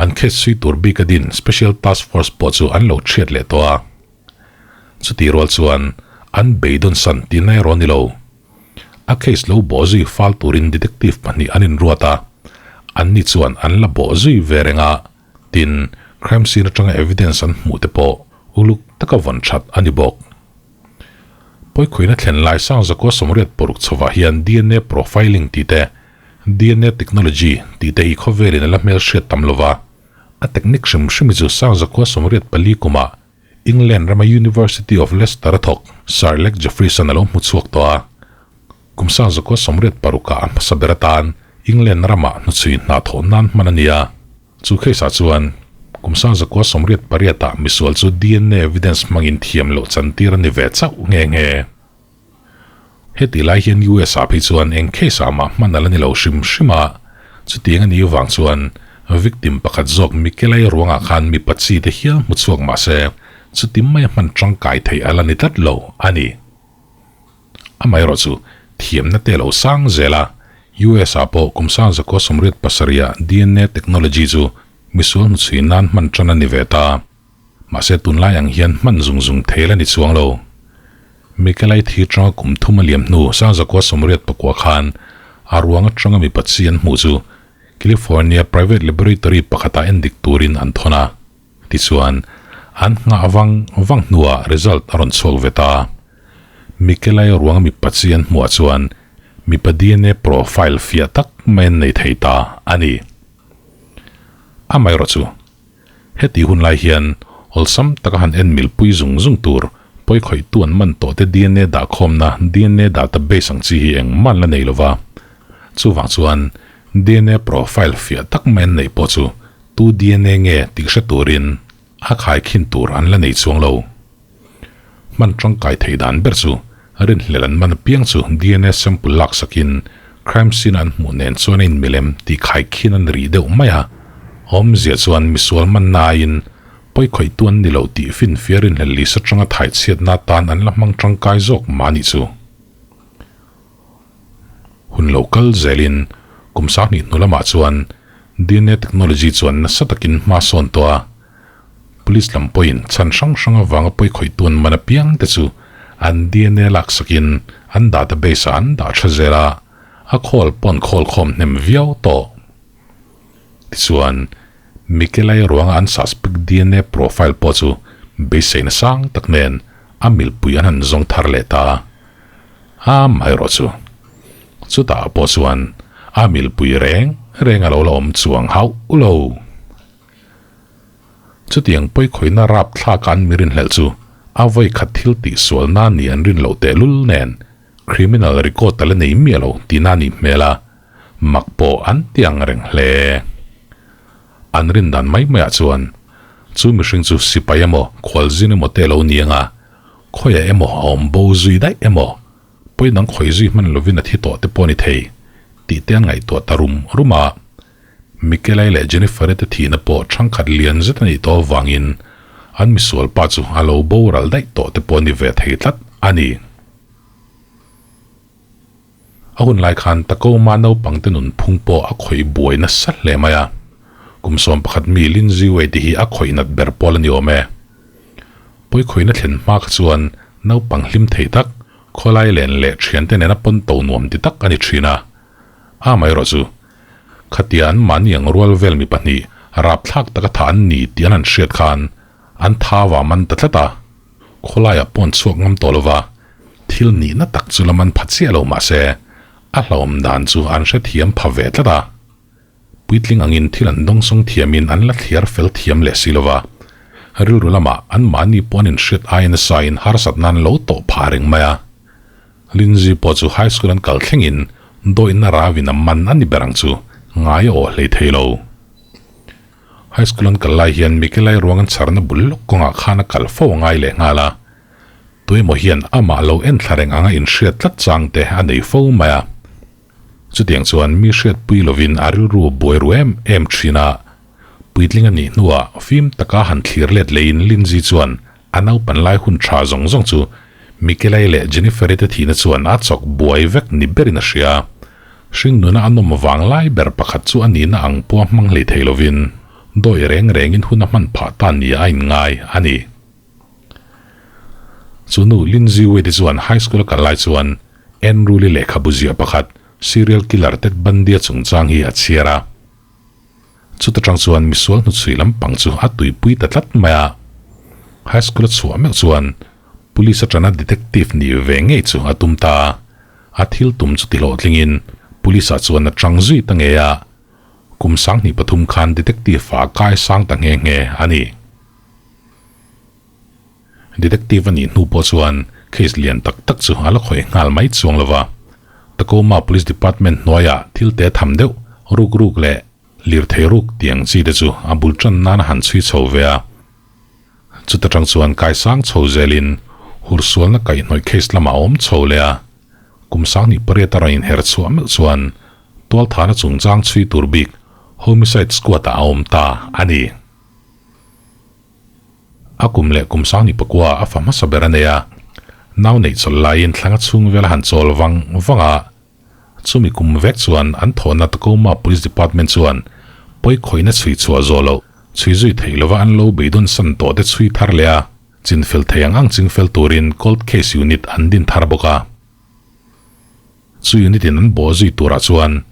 an case chhui tur bik a din Special Task Force pawh chu an lo chhiat leh tawh a. Chutih rual chuan an beidawn san tihna erawh a ni lo. A case lo bawh zui fal turin detective pahnih an inruat a, anni chuan an la bawh zui ve reng a. Tin, crime scene atanga evidence an hmuh te pawh uluk taka vawn that a ni bawk. Pawikhuina thlen lai sang zakua 86 chhovah hian dna profiling tih te, dna technology tih te hi khawvelin a la hmelhriat tam lova, a technique hrim hrim hi chu sang zakua 84 kumah England rama University of Leicester a thawk Sir Alec Jeffreys-a'n a lo hmu chhuak tawh a. Kum sang zakua 86 ah a hmasa ber atan England ramah hnuchhui hna thawh nan hman a ni a. Chu case ah chuan kum sang zakua 88 ah misual chu dna evidence hmangin thiam loh chantir a ni ve chauh nghe nghe. Heti lai hian US ah phei chuan eng case ah mah hman a la ni lo hrim hrim a, chutiang a nih vang chuan victim pakhat zawk Mikelai ruangah khan mipa chi te hial hmu chhuak mah se chuti mai a hman tangkai theih a la ni tlat lo a ni. Amaherawh chu thiamna te a lo sang zel a, US ah pawh kum sang zakua 87 ah dna technology chu misual hnuchhui nan hman tan a ni ve ta. Mahse tunlai ang hian hman zung zung thei la ni chuang lo. Mikelai thi atanga kum thum a liam hnu sang zakua 89 khan a ruang atanga mipa chi an hmuh chu California private laboratory pakhatah endik turin an thawn a. Tichuan, an nghah vang vang hnuah result a rawn chhuak ve ta. Mikelai ruanga mipa chi an hmuhah chuan mipa dna profile fiah tak mai an nei thei ta a ni. Amaherawhchu, Heti hun lai hian awlsam taka han en milpui zung zung tur pawikhawihtu an man tawh te dna dahkhawmna dna database ang chi hi engmah an la nei lova. Chuvang chuan dna profile fiah tak mai an neih pawh chu tu dna nge tih hre turin a khaikhin tur an la nei chuang lo. Hman tangkai theih dan ber chu rinhlelh an man apiang chu dna sample laksakin crime scene an hmuh nen chuan a inmilem tih khaikhin an rih deuh mai a. Awmzia chuan misual manna aiin pawikhawihtu an ni lo tih finfia rinhlelh lisa tanga thaichhiatna atan an la hmang tangkai zawk mah anih chu. Hun lo kal zelin kum 20 hnu lamah chuan dna technology chuan nasa takin hma sawn tawh a. Police lam pawhin chhan hrang hrang avanga pawikhawihtu an man apiang te chu an dna laksakin an database ah an dah tha zel a, a khawl pawn khawl khawm hnem viau tawh. Tichuan, Mikelai ruanga an suspect dna profile pawh chu beiseina sang tak nen a milpui an han zawng thar leh ta a, amaherawh chu chutah pawh chuan a milpui reng reng a lo la awm chuang hauh lo. Chutiang pawikhawihna rap thlak an mi rinhlelh chu a vawi khat thil tih sual na ni an rin loh tehlul nen criminal record a la nei miah lo tihna a nih hmel a, mak pawh an ti ang reng hle. An rin dan mai maiah chuan chu mihring chu sipai emaw khualzin emaw te lo ni anga khawiah emaw a awm bo zui daih emaw pawi dang khawi zui hman lovin a thi tawh te pawh a ni thei tih te an ngaihtuah ta rum rum a. Mikelai leh Jennifer-i te thihna pawh thangkhat lian zet a nih tawh avangin an misual pa chu a lo boral daih tawh te pawh a ni ve thei tlat a ni. A hun lai khan Tacoma naupangte nunphung pawh a khawih buai nasa hle mai a. Kum 11 mi Lindsay Wade hi a khawih nat ber pawl a ni awm e. Pawi khawihna thlen hma kha chuan naupang hlim thei tak, khawlai len leh thiante nena pawn to nuam ti tak a ni thin a. A amaherawh chu, khatia an mahni ang rual vel mi pahnih rapthlak taka tha an ni tih an han hriat khan an thau a man ta tlat a. Khawlaiah pawn chhuak ngam tawh lova, thil nihna tak chu la man pha chiah lo mah se, a hlauhawm dan chu an hrethiam pha ve tlat a. Puitling angin thil an dawngsawng thiamin an la thliar fel thiam leh si lova, rilru lamah anmahni pawh an inhriat aia nasain harsatna an lo tawh phah reng mai a. Lindsay pawh chu high school an kal thlengin dawihna ravin a man a ni ber ang chu ngai a aw hlei thei lo. High school an kal lai hian Mikelai ruang an chharna bul lawk kawngah khan a kal fo a ngai leh nghal a, tuemaw hian amah lo enthla reng anga inhriat tlat chang te a nei fo mai a. Chutiang chuan mi hriatpui lovin a rilru buai ru em em thin a, puitling a nih hnuah fim taka han thlir let leiin Lindsay chuan a naupan lai hun tha zawng zawng chu Mikelai leh Jennifer-i te thihna chuan a chawk buai vek ni berin a hria. Hringnuna a nawm vang lai ber pakhat chu a nihna ang pawh a hmang hlei thei lovin dawi reng rengin hun a hman phah ta nia a inngai a ni. Chu nu Lindsay Wade-i chuan high school a kal lai chuan Andrew Lee lehkhabu ziah pakhat serial killer Ted Bundy-a chungchang hi a chhiar a. Chuta tang chuan misual hnuchhui lampang chu a tuipui ta tlat mai a. High school a chhuah meuh chuan police atana detective nih ve ngei chu a tum ta a. A thil tum chu tihlawhtlingin police ah chuan a tang zui ta ngei a. Kum 23 khan detective ah a kai sang ta nghe nghe a ni. Detective a nih hnu pawh chuan case lian tak tak chu a la khawih nghal mai chuang lo va. Tacoma Police Department hnuaiah thil te tham deuh ruk ruk leh lirthei ruk tiang chi te chu a bul tan nan a han chhui chho ve a. Chuta tang chuan kaisang chho zelin hursualna kaihhnawih case lamah a awm chho leh a. Kum 28 a rawn inher chhuah meuh chuan tualthana chungchang chhui tur bik Homicide Squad ah a awm ta a ni. A kum leh kum 29 a fa hmasa ber a nei a, nau neih chawlh laiin thlanga chhung vel a han chawl vang vang a. Chumi kum vek chuan an thawhna Tacoma Police Department chuan pawi khawihna chhui chhuah zawh loh, chhui zui theih lova an lo beidawn san tawh te chhui thar leh a, chinfel thei ang ang chingfel turin Cold Case Unit an din thar bawk a. Chu unit in an bawh zui turah chuan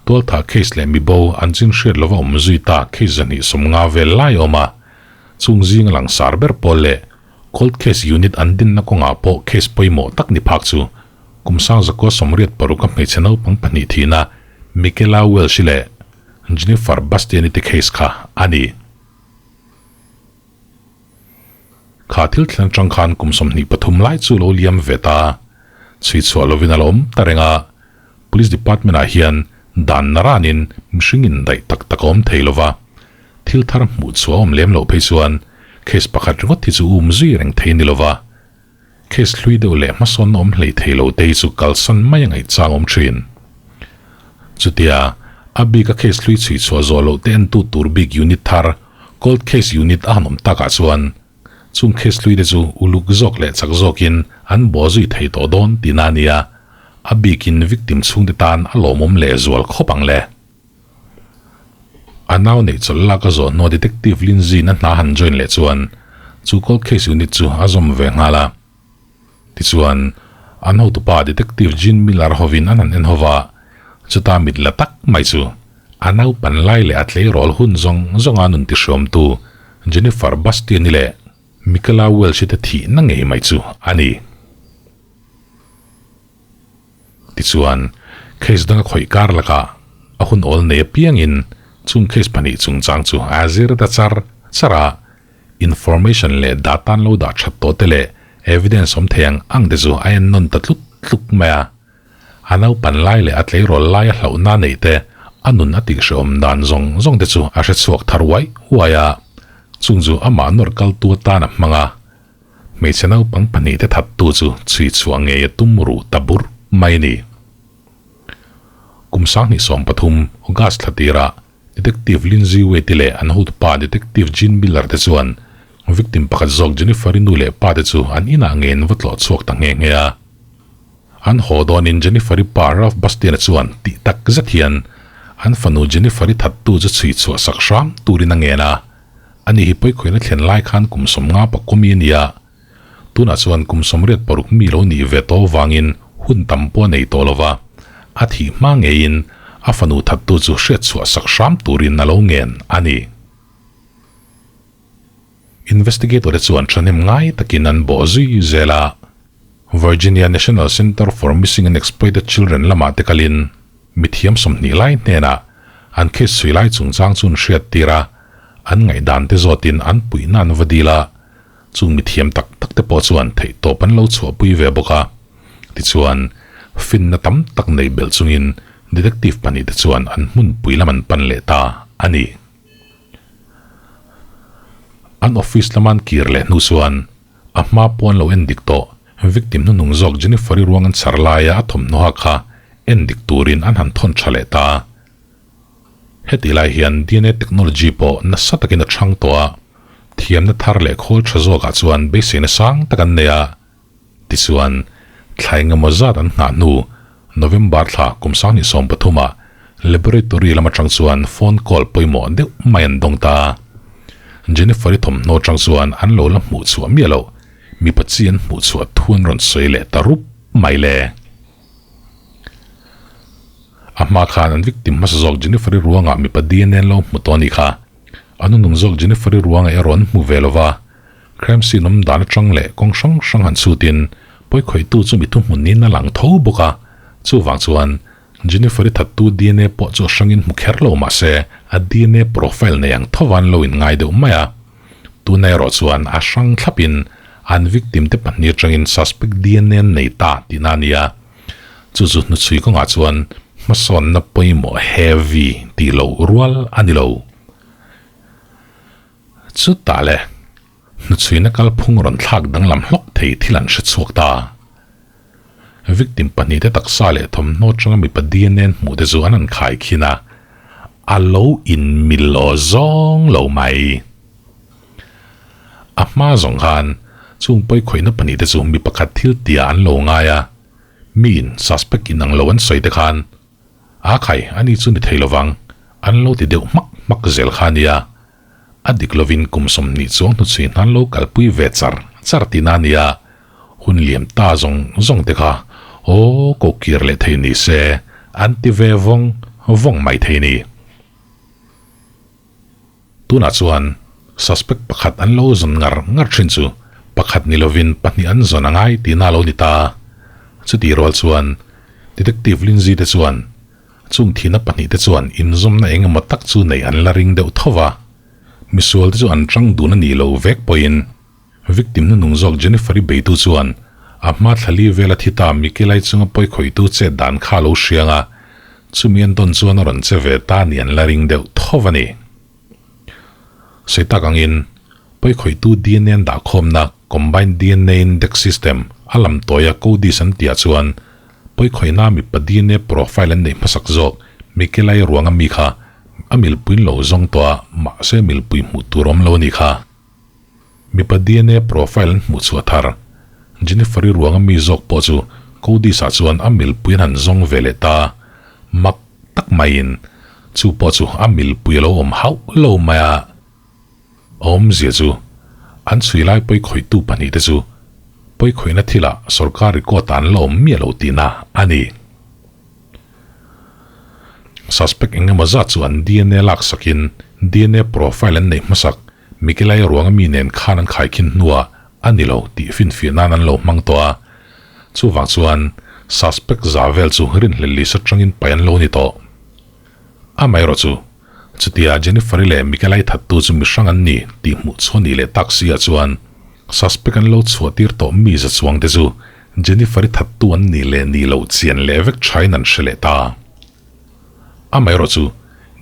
tualthah case leh mibo an chin hriat lova awm zui ta case 250 vel lai a awm a, chung zinga langsar ber pawl leh cold case unit an dinna kawngah pawh case pawimawh tak ni phak chu kum 1986 a hmeichhe naupang pahnih thihna Michaela Welsh-i leh Jennifer Bastiani te case kha a ni. Kha thil thlen atang khan kum 23 lai chu lo liam ve ta. Chhui chhuah lovin a la awm ta reng a. Police Department ah hian dan naranin mihring indaih tak tak a awm thei lova. Thil thar hmuh chhuah a awm lem loh phei chuan case pakhat ringawt hi chu um zui reng thei a ni lova. Case hlui deuh leh hmasawnna awm hlei thei lo te hi chu kalsan mai a ngaihchang awm thin. Chutia, a bika case hlui chhui chhuah zawh loh te entu tur bik unit thar, Cold Case Unit a han awm takah chuan, chung case hlui te chu uluk zawk leh chak zawkin an bawh zui thei tawh dawn tihna a nia, a bikin victim chhungte tan a lawmawm leh zual khawp ang le. A nau neih chawlh lak a zawh hnuah Detective Lindsay-in a hna han join leh chuan chu cold case unit chu a zawm ve nghal a. Tichuan, an hotupa Detective Gene Miller hovin an han en hova, chuta mit la tak mai chu a naupan lai leh a tleirawl hun zawng zawnga nun tihriawmtu Jennifer Bastian-i leh Michaela Welsh-i te thihna ngei mai chu a ni. Tichuan, case danga khawih kar lakah a hun awl nei apiangin chung case pahnih chungchang chu a zir ta char char a, information leh data an lo dah that tawh te leh evidence awm thei ang ang te chu a en nawn ta tlut tluk mai a. A naupan lai leh a tleirawl lai a hlauhna neih te, a nun a tihhrehawm dan zawng zawng te chu a hre chhuak thar uai uai a, chung chu amah nawr kaltu atan a hmang a. Hmeichhe naupang pahnih te thattu chu chhui chhuah ngei a tum ruh ta bur mai a ni. Kum 2013 August thla tirah Detective Lindsay Waite leh an hotupa Detective Gene Miller te chuan victim pakhat zawk Jennifer-i nu leh pa te chu an inah ngei an va tlawh chhuak ta nghe nghe a. An haw dawnin Jennifer-i pa Ralph Bastian-a chuan tih tak zet hian an fanu Jennifer-i thattu chu chhui chhuah sak hram turin a ngen a. Ani hi pawikhawina thlen lai khan kum 50 pakawmi a ni a. Tunah chuan kum 86 mi lo nih ve tawh vangin hun tam pawh a nei tawh lo va, a thih hma ngeiin a fanu thattu chu hriat chhuah sak hram turin a lo ngen a ni. Investigator te chuan thahnem ngai takin an bawh zui zel a, Virginia National Center for Missing and Exploited Children lamah te kalin mithiam 20 lai hnenah an case chhui lai chungchang chu an hriattir a, an ngaihdan te zawtin an puihna an va dil a, chung mithiam tak tak te pawh chuan theihtawp an lo chhuahpui ve bawk a. Tichuan, finna tam tak neih belh chungin detective pahnih te chuan an hmunpui lam an pan leh ta a ni. An office lama an kir leh hnu chuan a hma pawh an lo en dik tawh. Victim hnuhnung zawk Jennifer-i ruang an chhar laia a thawmhnaw ha kha en dik turin an han thawn tha leh ta. Hetih lai hian DNA technology pawh nasa takin a chhang tawh a, thiamna thar leh khawl tha zawkah chuan beiseina sang tak an nei a. Tichuan, thla engemaw zat an nghah hnu, November thla kum 2013 ah laboratory lam atang chuan phone call pawimawh deuh mai an dawng ta. Jennifer-i thawmhnaw atang chuan an lo la hmuh chhuah miah loh, mipa chi an hmuh chhuah thu an rawn sawi leh ta rup mai le. A hma khan an victim hmasa zawk Jennifer-i ruangah mipa DNA an lo hmu tawh a nih kha. A nunung zawk Jennifer-i ruangah erawh an hmu ve lo va. Crime scene awm dan atang leh kawng hrang hrang han chhutin pawikhawihtu chu mi thuhmun niin a lang tho bawk a, chuvang chuan Jennifer-i thattu DNA pawh chu a hrangin hmu kher lo mah se a DNA profile nei ang tho van lo in ngai deuh mai a. Tuna erawh chuan a hrang thlapin an victim te pahnih atangin suspect DNA an nei ta tihna a ni a, chu chu hnuchhui kawngah chuan hmasawnna pawimawh heavy tih loh rual a ni lo. Chutah le, hnuchhuina kalphung rawn thlak danglam hlawk thei thil an hre chhuak ta. Victim pahnihte taksa leh thawmhnaw atanga mipa DNA an hmuh te chu an han khai khin a, a lo inmil aw zawng lo mai. A hma zawng khan chung pawikhawihna pahnihte chu mi pakhat thil tia an lo ngai a, miin suspect inang lo an sawi te khan A khai, ani chu ni thei lovang, an lo ti deuh hmak hmak zel kha ania. A dik lovin kum 20 chuang hnuchhui hnan lo kalpui ve char char tihna ania. Hun liam ta zawng zawng te kha aw ko kir leh thei ni se, an ti ve vawng vawng mai thei ni. Tunah chuan suspect pakhat an lo zawn ngar ngar thin chu pakhat ni lovin pahnih an zawn a ngai tihna a lo ni ta. Chutih rual chuan Detective Lindsay te chuan chung thihna pahnih te chuan inzawmna eng emaw tak chu nei an la ring deuh tho va. Misual te chu an tang dun a nih lo vek pawhin victim hnunung zawk Jennifer-i beitu chuan a hma thlali vela thi ta Mikelai chunga pawikhawihtu chet dan kha a lo hriang a, Chumi an tawn chuan a rawn che ve ta ni an la ring deuh tho a ni. Sawi tak angin, pawikhawihtu dna an dahkhawmna Combined dna Index System a lam tawia CODIS an tihah chuan pawikhawihna mipa dna profile an neih hmasak zawk Mikelai ruanga mi kha a milpuiin lo zawng tawh a, mahse milpui hmuh tur awm lo a nih kha. Mipa dna profile an hmuh chhuah thar. Jennifer-i ruanga mi zawk pawh chu Codis-ah chuan a milpui an han zawng ve leh ta. Mak tak maiin chu pawh chu a milpui a lo awm hauh lo mai a. A awmzia chu an chhui lai pawikhawihtu pahnihte chu pawikhawihna thilah sorkar record-ah an la awm miah lo tihna a ni. Suspect engemaw zat chu an dna laksakin dna profile an neih hmasak. Mikelai ruanga mi nen khan an khaikhin hnuah a ni lo tih finfiah nan an lo hmang tawh a. Chuvang chuan suspect za vel chu rinhlelh lisa tangin paih an lo ni tawh. Amaherawh chu, chutia Jennifer-i leh Mikelai thattu chu mihrang an ni tih hmuh chhuah nih leh tak si ah chuan suspect an lo chhuah tir tawh mi za chuang te chu Jennifer-i thattu an nih leh nih loh chian leh vek thain an hre leh ta. Amaherawh chu,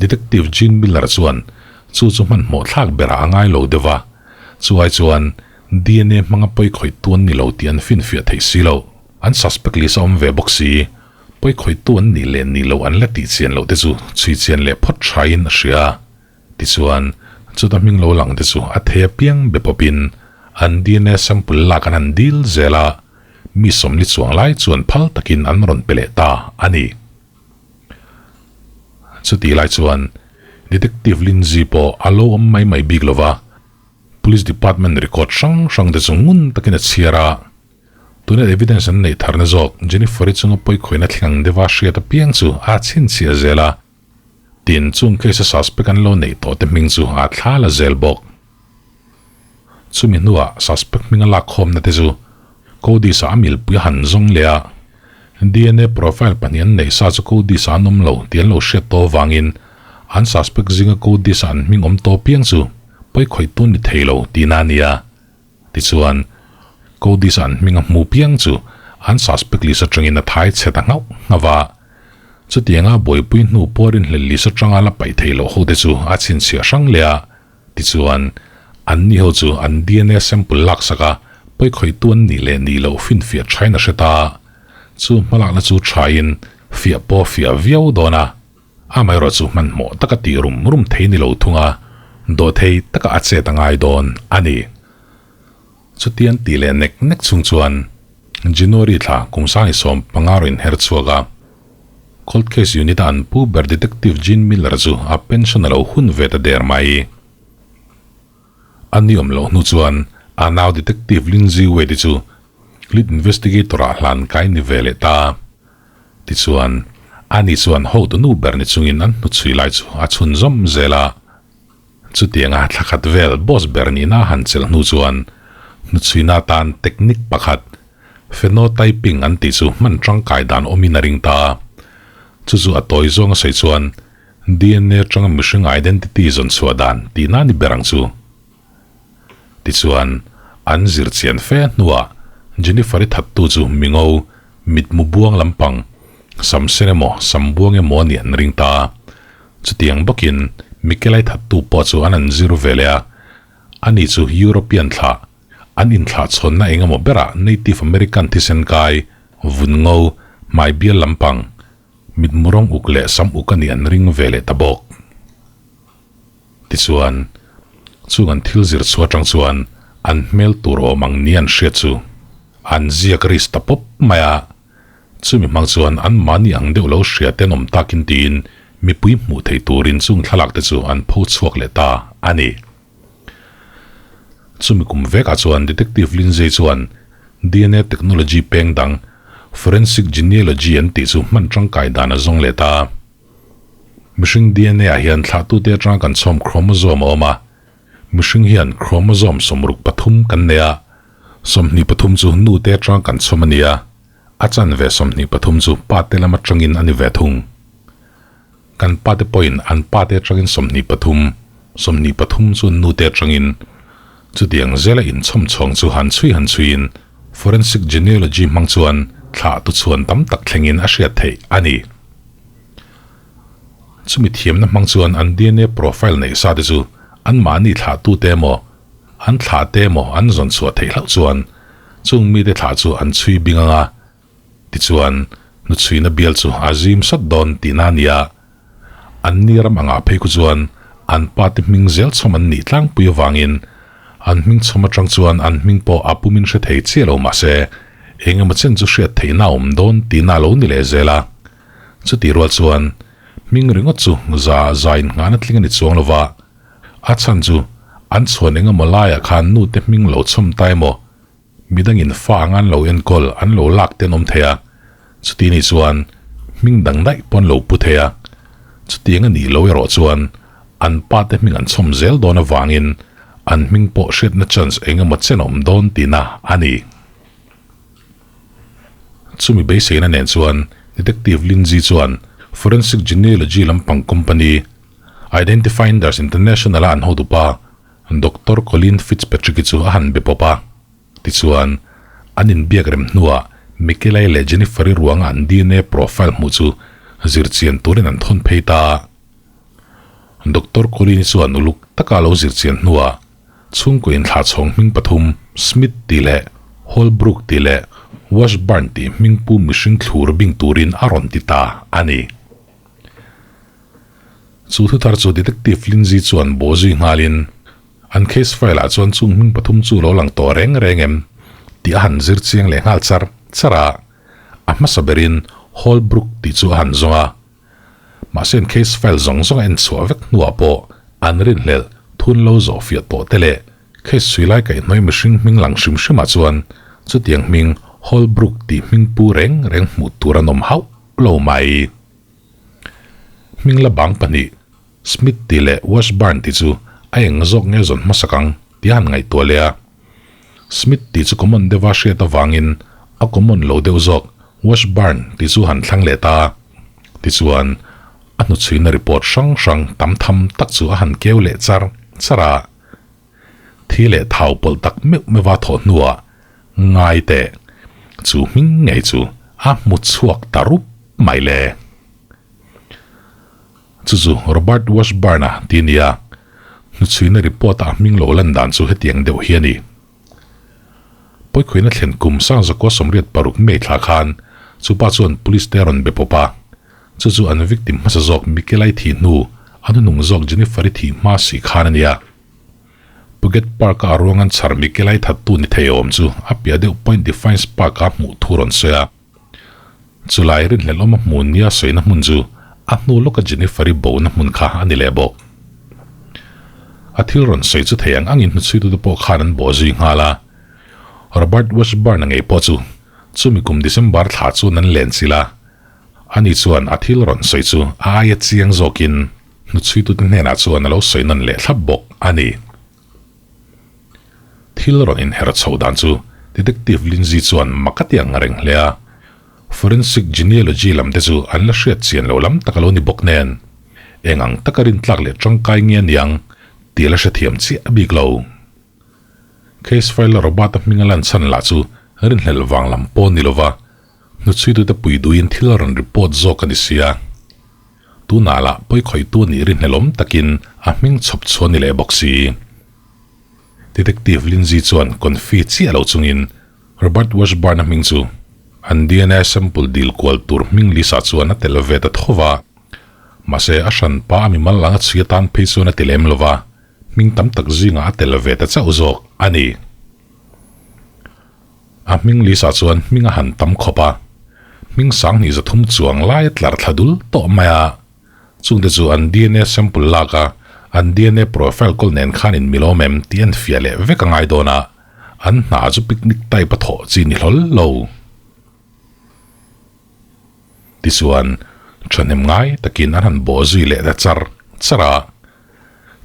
Detective Gene Miller chuan chu chu hmanhmawh thlak berah a ngai lo deuh va, chu ai chuan dna hmanga pawikhawihtu an ni lo tih an finfiah theih si lo. An suspect list a awm ve bawk si, pawikhawihtu an nih leh nih loh an la tih chian loh te chu chhui chian leh phawt thain a hria. Tichuan, chuta hming lo lang te chu a thei apiang be pawpin an dna sample lak an han dil zel a. mi sawmli chuang lai chuan phal takin an rawn pe leh ta a ni. Chutih lai chuan Detective Lindsay pawh a lo awm mai mai bik lova, Police Department record hrang hrang te chu ngun takin a chhiar a. Tuna evidence an neih tharna zawk Jennifer-i chunga pawikhawihna thleng ang deuha hriat apiang chu a chhinchhiah zel a, tin chung case-a suspect an lo neih tawh te hming chu a thla la zel bawk. Chumi hnuah suspect hminga lakkhawmna te chu Codis-a a milpui a han zawng leh a, DNA profile pahnih an neih sa chu Codis-a an awm lo tih an lo hriat tawh avangin an suspect zinga Codis-a an hming awm tawh piang chu pawikhawih tun ni thei lo tihna a ni a. Tichuan, Codis-a an hming a hmu piang chu an suspect list atangin a thai chhe ta nghauh nghauh a. Chutianga buaipui hnu pawh rinhlelh list atanga la paih theih loh hote chu a chhinchhiah hrang leh a. Tichuan, anni ho chu an DNA sample laksak a, pawikhawihtu an nih leh nih loh finfiah thain a hre ta. Chu hmalakna chu thain fiah pawh a fiah viau dawn a. Amaherawh chu hmanhmawh taka tih rum rum thei ni lo thung a, dawhthei taka a chet a ngai dawn a ni. Chutian tih leh nek nek chung chuan January thla kum sang i 15 rawn inher chhuak a, Cold Case Unit-a an pu ber Detective Gene Miller chu a pension a lo hun ve ta der mai. A ni awm loh hnu chuan a nau Detective Lindsay Wade-i chu lead investigator-ah hlan kai ni ve leh ta. Tichuan, ani chuan hotu nu ber ni chungin an hnuchhui lai chu a chhunzawm zel a. Chutianga thla khat vel boss ber nihna han chelh hnu chuan hnuchhuina atan technique pakhat, phenotyping an tih chu hman tangkai dan awmin a ring ta a. Chu chu a tawi zawng a sawi chuan DNA atanga mihring identity zawn chhuah dan tihna ni ber ang chu. Tichuan, an zir chian fe hnuah Jennifer-i thattu chu mingo, mitmu buang lampang, sam sen emaw, sam buang emaw a nih an ring ta a. Chutiang bawkin Mikelai thattu pawh chu an an zir ve leh a, ani chu European thlah, an inthlahchhawnna eng emaw berah Native American thisen kai, vun ngo, hmai bial lampang, mitmu rawng uk leh sam uk a nih an ring ve leh ta bawk. Tichuan, chung an thil zir chhuah atang chuan an hmel tur awm ang ni an hriat chu an ziak risk ta pawp mai a, chumi hmang chuan an mahni ang deuh lo hria te an awm takin tiin mipui hmuh theih turin chung thlalak te chu an pho chhuak leh ta a ni. Chumi kum vekah chuan Detective Lindsay chuan DNA technology peng dang Forensic Genealogy an tih chu hman tangkai dan a zawng leh ta. Mihring DNA ah hian thlahtute atanga kan chhawm chromosome a awm a. Mihring hian chromosome 63 kan nei a, 23 chu nute atanga kan chhawm a ni a, a chanve 23 chu pate lam atangin a ni ve thung. Kan pate pawhin an pate atangin 23, 23 chu nute atangin. Chutiang zela inchhawm chhawng chu han chhui han chhuiin forensic genealogy hmang chuan thlahtu chhuan tam tak thlengin a hriat theih a ni. Chumi thiamna hmang chuan an DNA profile neih sa te chu anmahni thlahtute emaw, an thlahte emaw an zawn chhuah theih hlauh chuan chung mite thlah chu an chhui bing ang a, tichuan hnuchhuina bial chu a zim sawt dawn tihna a ni a. Anni ram angah phei khu chuan an pate hming zel chhawm an nih tlangpui avangin an hming chhawm atang chuan an hming pawh a pumin hre thei chiah lo mahse eng emaw chen chu hriat theihna a awm dawn tihna a lo ni leh zel a. Chutih rual chuan hming ringawt chu za za in nghahna tling a ni chuang lo va, a chhan chu an chhuan eng emaw laiah khan nute hming lo chhawm ta emaw, midangin fa anga an lo enkawl an lo lak te an awm thei a, chuti ni chuan hming dang daih pawh an lo pu thei a, chutiang a nih lo erawh chuan an pate hming an chhawm zel dawn avangin an hming pawh hriatna chance eng emaw chen a awm dawn tihna a ni. Chumi beiseina nen chuan Detective Lindsay chuan Forensic Genealogy lampang company Identifinders International-a an hotupa Doctor Colleen Fitzpatrick-i chu a han be pawp a. Tichuan, an inbiak rem hnuah Mikelai leh Jennifer-i ruanga an DNA profile hmuh chu zirchian turin an thawn phei ta a. Doctor Colleen-i chuan uluk taka a lo zirchian hnuah Chhungkaw inthlahchhawng hming pathum, Smith tih leh Holbrook tih leh Washburn tih hming pu mihring thlur bing turin a rawn ti ta a ni. Chu thuthar chu Detective Lindsay chuan bawh zui nghalin, an case file ah chuan chung hming pathum chu lo lang tawh reng reng em tih a han zir chiang leh nghal char. char a. A hmasa berin Holbrook tih chu a han zawng a. Mahse an case file zawng zawng a en chhuah vek hnuah pawh an rinhlelh thun lo zawh fiah tawh te leh case chhui lai kaihhnawih mihring hming lang hrim hrimah chuan chutiang hming Holbrook tih hming pu reng reng hmuh tur an awm hauh lo mai. Hming la bang pahnih Smith tih leh Washburn tih chu a eng zawk nge zawn hmasak ang tih a han ngaihtuah leh a. Smith tih chu common deuha hriat avangin a common lo deuh zawk Washburn tih chu han thlang leh ta a. Tichuan, a hnuchhuina report hrang hrang tam tham tak chu a han keu leh char char a. Thi leh thau pawlh tak meuh meuha thawh hnuah ngai teh chu hming ngei chu a hmu chhuak ta rup mai le. Chu chu Robert Washburn-a ti nia, hnuchhuina report-a a hming lo lan dan chu hetiang deuh hi a ni. Pawikhuina thlen kum Sangzakua 86 May thla khan chu pa chuan police te a rawn be pawp a, chu chu an victim hmasa zawk Mikelai thih hnu a hnuhnung zawk Jennifer-i thih hma si khan a nia. Puget Park-a a ruang an chhar Mikelai thattu ni thei awm chu a piah deuh Point Defiance Park-a hmuh thu rawn sawi a. Chulai rinhlelh awm a hmu nia sawina hmun chu a hnu lawka Jennifer-i bona hmun kha a ni leh bawk. A thil rawn sawi chu thei ang angin hnuchhuitute pawh khan an bawh zui nghal a. Robert Washburn-a ngei pawh chu chumi kum December thla chuan an len chilh a. Ani chuan a thil rawn sawi chu a aia chiang zawkin hnuchhuitute hnenah chuan a lo sawi nawn leh thlap bawk a ni. Thil rawn inher chhoh dan chu Detective Lindsay chuan mak a ti ang reng hle a, forensic genealogy lam te chu an la hriat chian lo lam tak a lo ni bawk nen, eng ang taka rintlak leh tangkai nge aniang tih a la hrethiam chiah bik lo. Case file-a Robert-a hming a lan chhan lah chu rinhlelh vang lam pawh ni lova hnuchhuitute pui duhin thil a rawn report zawk a ni sia. Tunah lah pawikhawihtu nih rinhlelawm takin a hming chhawp chhuah ni leh bawk si. Detective Lindsay chuan confi chiah lo chungin Robert Washburn-a hming chu an dna sample dil kual tur hming list-ah chuan a tel ve ta tho va. Mahse, a hranpa a mimal anga chhui atan phei chuan a ti lem lo va, hming tam tak zingah a tel ve ta chauh zawk a ni. A hming list-ah chuan hming a han tam khawp a, hming sanghnih 300 chuang lai a tlar thla dul tawh mai a. Chungte chu an dna sample lak a, an dna profile kawl nen khan in milawm em tih an fiah leh vek a ngai dawn a, an hna chu picnic type a thawh chi ni hlawl lo. Tichuan, thahnem ngai takin an han bawh zui leh ta char char a.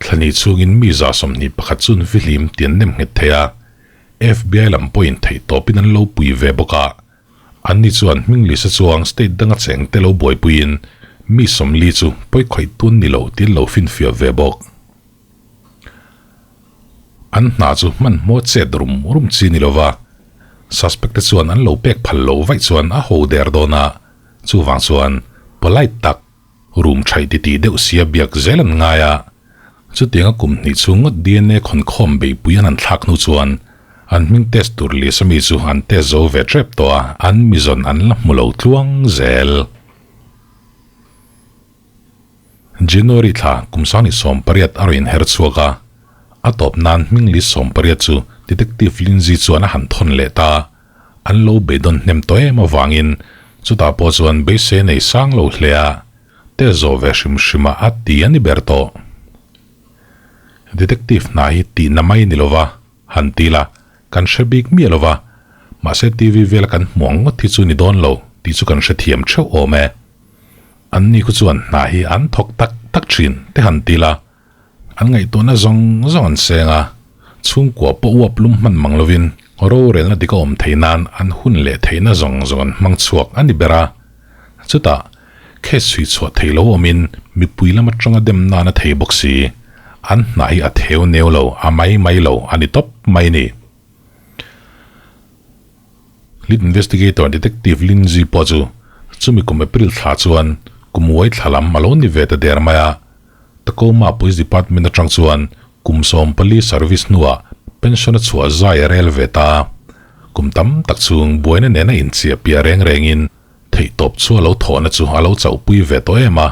Thlani chhungin mi 21 chu an fihlim tih an nem nghet thei a, FBI lam pawhin theihtawpin an lo pui ve bawk a, anni chuan hming lisa chuang state danga cheng te lo buaipuiin mi 40 chu pawikhawih tun ni lo tih an lo finfiah ve bawk. An hna chu hmanhmawh chet rum rum chi ni lova, suspect te chuan an lo pek phal lo vaih chuan a ho der dawn a, chuvang chuan polite tak, Room thaih titih deuh sia biak zel an ngai a, chutianga kum hnih chhung ngawt dna khawnkhawm beihpui an han thlak hnu chuan an hming test tur list ami chu an test zo ve tep tawh a, an mizawn an la hmu lo tluang zel. January thla kum 2018 a rawn inher chhuak a, a tawp nan hming list 18 chu Detective Lindsay chuan a han thawn leh ta. An lo beidawn hnem tawh em avangin chutah pawh chuan beisei nei sang lo hle a, test zawh ve hrim hrim a a ti a ni ber tawh. Detective hna hi tihna mai ni lova, han ti la, kan hre bik miah lova, mahse TV vela kan hmuh ang ngawt hi chu ni dawn lo tih chu kan hrethiam theuh awm e. Anni khu chuan hna hi an thawk tak tak thin te han ti la, An ngaihtuahna zawng zawng an seng a, chhungkua pawh uap lum hman mang lovin rorelna dik a awm theih nan an hun leh theihna zawng zawng an hmang chhuak a ni ber a. Chutah, case chhui chhuah theih lo awmin mipui lam atanga dem nan a thei bawk si. An hna hi a theu neu lo, a mai mai lo a ni tawp mai ni. Lead Investigator Detective Lindsay pawh chu chumi kum April thla chuan kum uai thla lam a lo ni ve ta der mai a. Tacoma Police Department atang chuan kum 14 service hnuah pension a chhuah zai a rel ve ta. Kum tam tak chhung buaina nena inchiah piah reng rengin theihtawp chu a lo thawhna chu a lo chauhpui ve tawh em a,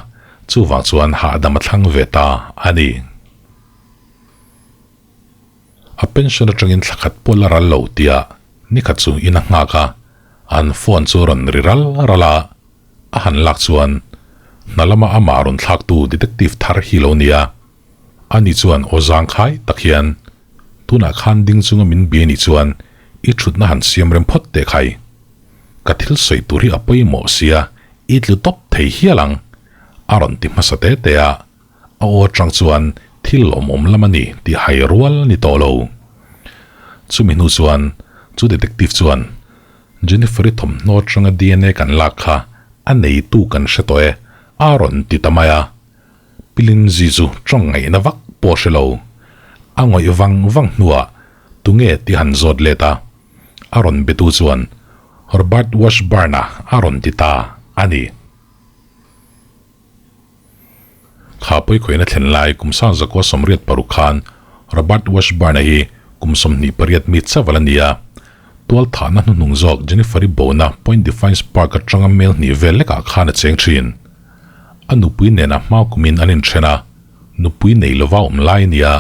chuvang chuan hahdam a thlang ve ta a ni. A pension atangin thla khat pawh la ral lo tia nikhat chu in a nghak a. An phone chu rawn ri ral ral a, a han lak chuan hna lama amah rawn thlaktu detective thar hi lo nia. Ani chuan aw zangkhai tak hian, Tunah khan ding chunga min bia nih chuan i thutna han siam rem phawt teh khai. Ka thil sawi tur hi a pawimawh sia, i tlu tawp thei hial ang, a rawn ti hmasa te te a. A aw atang chuan thil lawmawm lam a ni tih hai rual a ni tawh lo. Chumi hnu chuan chu detective chuan Jennifer-i thawmhnaw atanga DNA kan lak kha a neitu kan hre tawh e a rawn ti ta mai a. Pi Lindsay chu tawng ngaihna vak pawh hre lo. A ngawih vang vang hnuah tunge tih han zawt let a. A rawn betu chuan Robert Washburn-a a rawn ti ta a ni. Kha pawikhawina thlen lai kum sang zakua 86 khan Robert Washburn-a hi kum 28 mi chauh a la ni a. Tual thahna hnuhnung zawk Jennifer-i bona Point Defiance Park atanga mel hnih vel lekah khan a cheng thin. A nupui nena hma kumin an inthen a, nupui nei lova awm lai a ni a.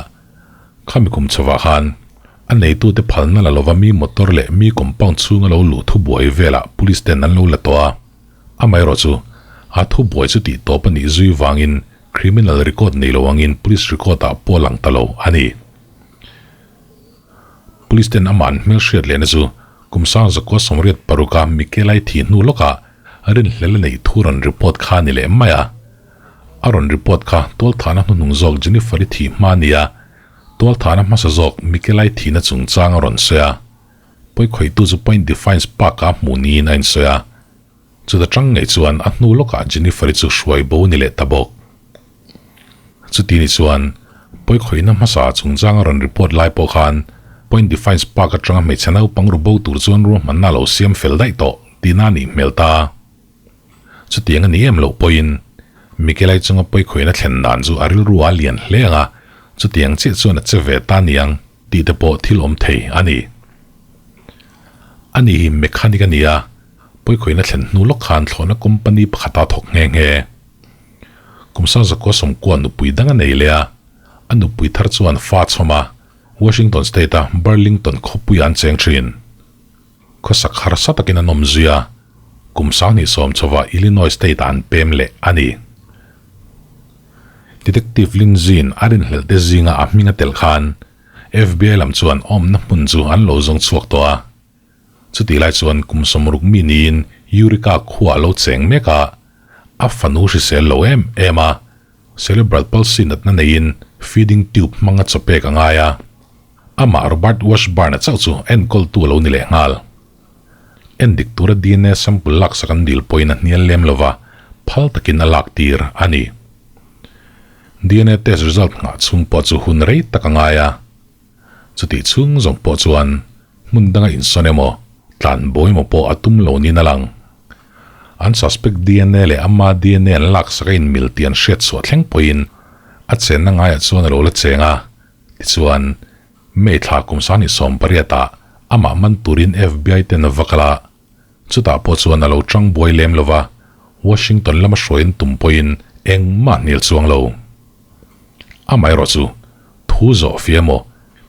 Khami kum chhovah khan a neitute phalna la lova mi motor leh mi compound chhunga lo luh thubuai velah police ten an lo la tawh a. Amaherawh chu, a thubuai chu tih tawp a nih zui vangin criminal record nei lo angin police record ah pawh a lang ta lo a ni. Police ten amah an hmelhriat lehna chu kum sang 186 a Mikelai thi hnu lawkah rinhlel a neih thu rawn report kha a ni leh mai a. A rawn report kha tualthahna hnuhnung zawk Jennifer-i thih hma a ni a, tualthahna hmasa zawk Mikelai thihna chungchang a rawn sawi a. Pawikhawihtu chu Point Defiance Park-ah hmuh niin a insawi a, chuta tang ngei chuan a hnu lawkah Jennifer-i chu hruai bo ni leh ta bawk. Chuti ni chuan pawikhawihna hmasa chungchanga rawn report lai pawh khan Point Defiance Park atanga hmeichhe naupang ru bo tur chuan ruahmanna a lo siam fel daih tawh tihna a nih hmel ta. Chutiang a ni em loh pawhin Mikelai chunga pawikhawihna thlen dan chu a rilru a lian hle ang a, chutiang chiah chuan a che ve ta niang. Tih te pawh thil awm thei a ni. Ani hi mechanic a ni a, pawikhawihna thlen hnu lawk khan thlawhna company pakhata thawk nghe nghe. Kum 1990 nupui dang a nei leh a, a nupui thar chuan fa chhawm a, Washington State-a Burlington khawpuiah an cheng thin. Khawsak harsa takin an awm zui a, kum 20 chhovah Illinois State-ah an pem leh a ni. Detective Lindsay-in a rinhlelh te zinga a hming a telh khan FBI lam chuan awmna hmun chu an lo zawng chhuak tawh a. Chutih lai chuan kum 60 mi niin Eureka khua a lo cheng mek a, a fanu hrisel lo em em a, cerebral palsy natna neiin feeding tube hmanga chaw pek a ngai a. Amah Robert Washburn-a chauh chu enkawltu a lo ni leh nghal. Endik tura DNA sample laksak an dil pawhin a hnial lem lova, phal takin a lak tir a ni. DNA test result nghah chhung pawh chu hun rei tak a ngai a. Chutih chhung zawng pawh chuan hmun danga insawn emaw, tlan bo emaw pawh a tum lo niin a lang. An suspect DNA leh ama DNA an laksak a inmil tih an hriat chhuah thleng pawhin a chenna ngaiah chuan a lo la cheng a, tichuan May thla kum 2018 ah amah man turin FBI ten a va kal a, chutah pawh chuan a lo tang buai lem lo va, Washington lama hruaiin tum pawhin engmah hnial chuang lo. Amaherawh chu, thu zawh fia emaw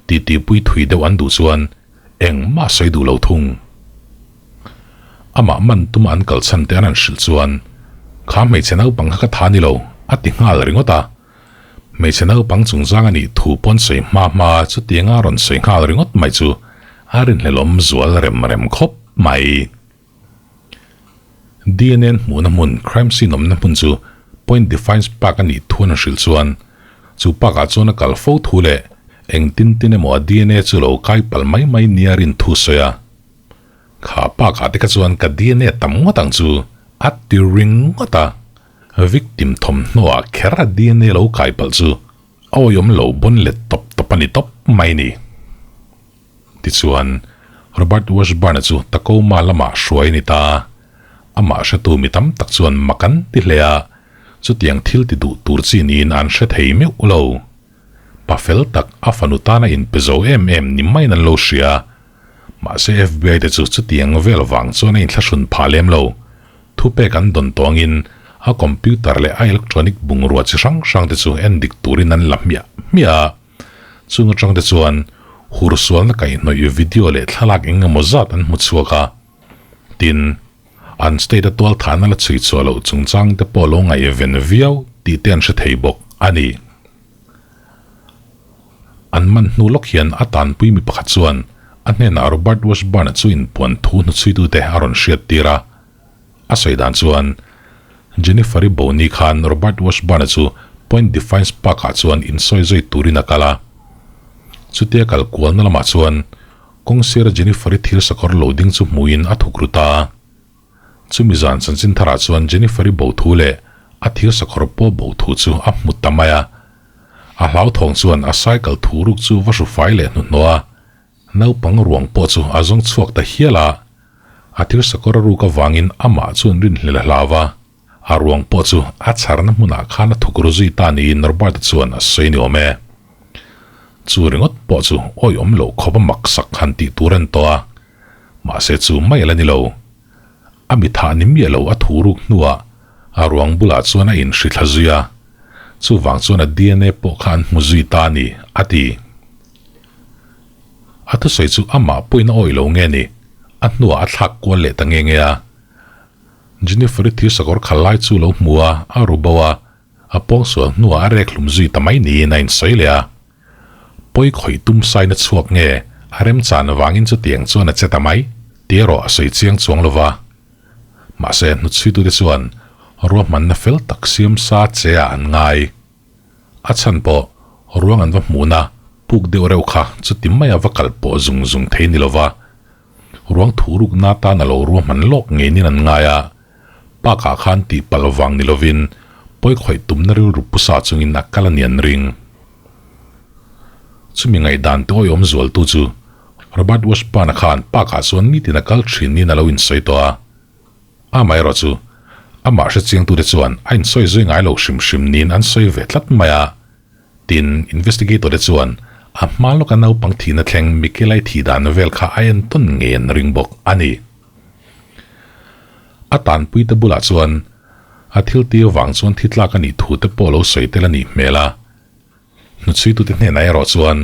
titipui thui deuh an duh chuan engmah sawi duh lo thung. Amah man tuma an kal chhan te an han hrilh chuan, Kha hmeichhe naupang kha ka tha ni lo, a ti nghal ringawt a. Hmeichhe naupang chungchang a nih thu pawn sawi hma hma chutianga rawn sawi nghal ringawt mai chu a rinhlelawm zual rem rem khawp mai. DNA hmuhna hmun, crime scene awmna hmun chu Point Defiance Park a nih thu an hrilh chuan chu park ah chuan a kal fo thu leh engtin tin emaw a DNA chu lo kai palh mai mai nia rin thu sawi a. Kha park ah te kha chuan ka DNA tam ngawt ang chu a ti ringawt a. Victim thawmhnaw ah kher a DNA lo kai palh chu a awihawm lo bawn let tawp tawp a ni tawp mai ni. Tichuan, Robert Washburn-a chu Tacoma lamah hruai a ni ta. Amah hretu mi tam tak chuan mak an ti hle a, chutiang thil ti duh tur chi niin an hre thei meuh lo. Pa fel tak a fanu tana inpe zo em em ni maiin an lo hria. Mahse FBI te chu chutiang vel vang chuan a inthlahrun phah lem lo. Thupek an dawn tawngin a computer leh a electronic bungrua chi hrang hrang te chu en dik turin an la hmiah hmiah a. Chung atang te chuan hursualna kaihhnawih video leh thlalak eng emaw zat an hmu chhuak a. Tin, an state a tualthahna la chhui chhuah loh chungchang te pawh lo ngaihven viau tih te an hre thei bawk a ni. An man hnu lawk hian a tanpui mi pakhat chuan a hnenah Robert Washburn-a chu inpuan thu hnuchhuitute a rawn hriattir a. A sawi dan chuan Jennifer-i Boni khan Robert Washburn-a chu Point Defiance Park-ah chuan insawi zui turin a kal a. Chutia kal kualna lamah chuan kawng sira Jennifer-i thil sakawr lo ding chu hmuin a thuk ru ta a. Chumi zan chanchin tharah chuan Jennifer-i bo thu leh a thil sakawr pawh bo thu chu a hmu ta mai a. A hlauthawng chuan a cycle thu ruk chu va hru fai leh hnuhnawh a. Naupang ruang pawh chu a zawng chhuak ta hial a, a thil sakawr a ruk avangin amah chuan rinhlel a hlau a, a ruang pawh chu a chharna hmunah khan a thuk ru zui ta niin Robert-a chuan a sawi ni awm e. Chu ringawt pawh chu awihawm loh khawp a maksak han tih tur a ni tawh a, mahse chu mai a la ni lo. A mi thah ni miah lo a thu ruk hnuah a ruang bulah chuan a inhri thla zui a, chuvang chuan a DNA pawh kha an hmu zui ta a ni, a ti. A thusawi chu amah pawhin a awih lo nge ni, a hnuah a thlak kual leh ta nge nge a. Jennifer-i thil sakawr khal lai chu lo hmu a, a ru bo a, a pawngsual hnuah a rek hlum zui ta mai niin a insawi leh a. Pawi khawih tum sain a chhuak nge, a remchan vangin chutiang chuan a che ta mai ti erawh a sawi chiang chuang lo va. Mahse, hnuchhuitute chuan ruahmanna fel tak siam sa che ah an ngai. A chhan pawh ruang an va hmuhna puk deuh reuh kha chuti maia va kal pawh zung zung thei ni lova, ruang thu rukna tan a lo ruahman lawk ngeinin an ngai a, park-ah khan tih palh vang ni lovin pawi khawih tumna rilru pusa chungin a kal a ni an ring. Chumi ngaihdan te awihawm zualtu chu Robert Washburn-a khan park-ah chuan nitin a kal thin niin a lo insawi tawh a. Amaherawh chu, amah hrechiangtute chuan a insawi zui ngai lo hrim hrim niin an sawi ve tlat mai a. Tin, investigator-te chuan a hma lawka naupang thihna thleng Mikelai thih dan vel kha a entawn ngei an ring bawk a ni. A tanpuite bulah chuan a thil tir vang chuan thi tlak a nih thute pawh lo sawi tel a nih hmel a. Hnuchhuitute hnenah erawh chuan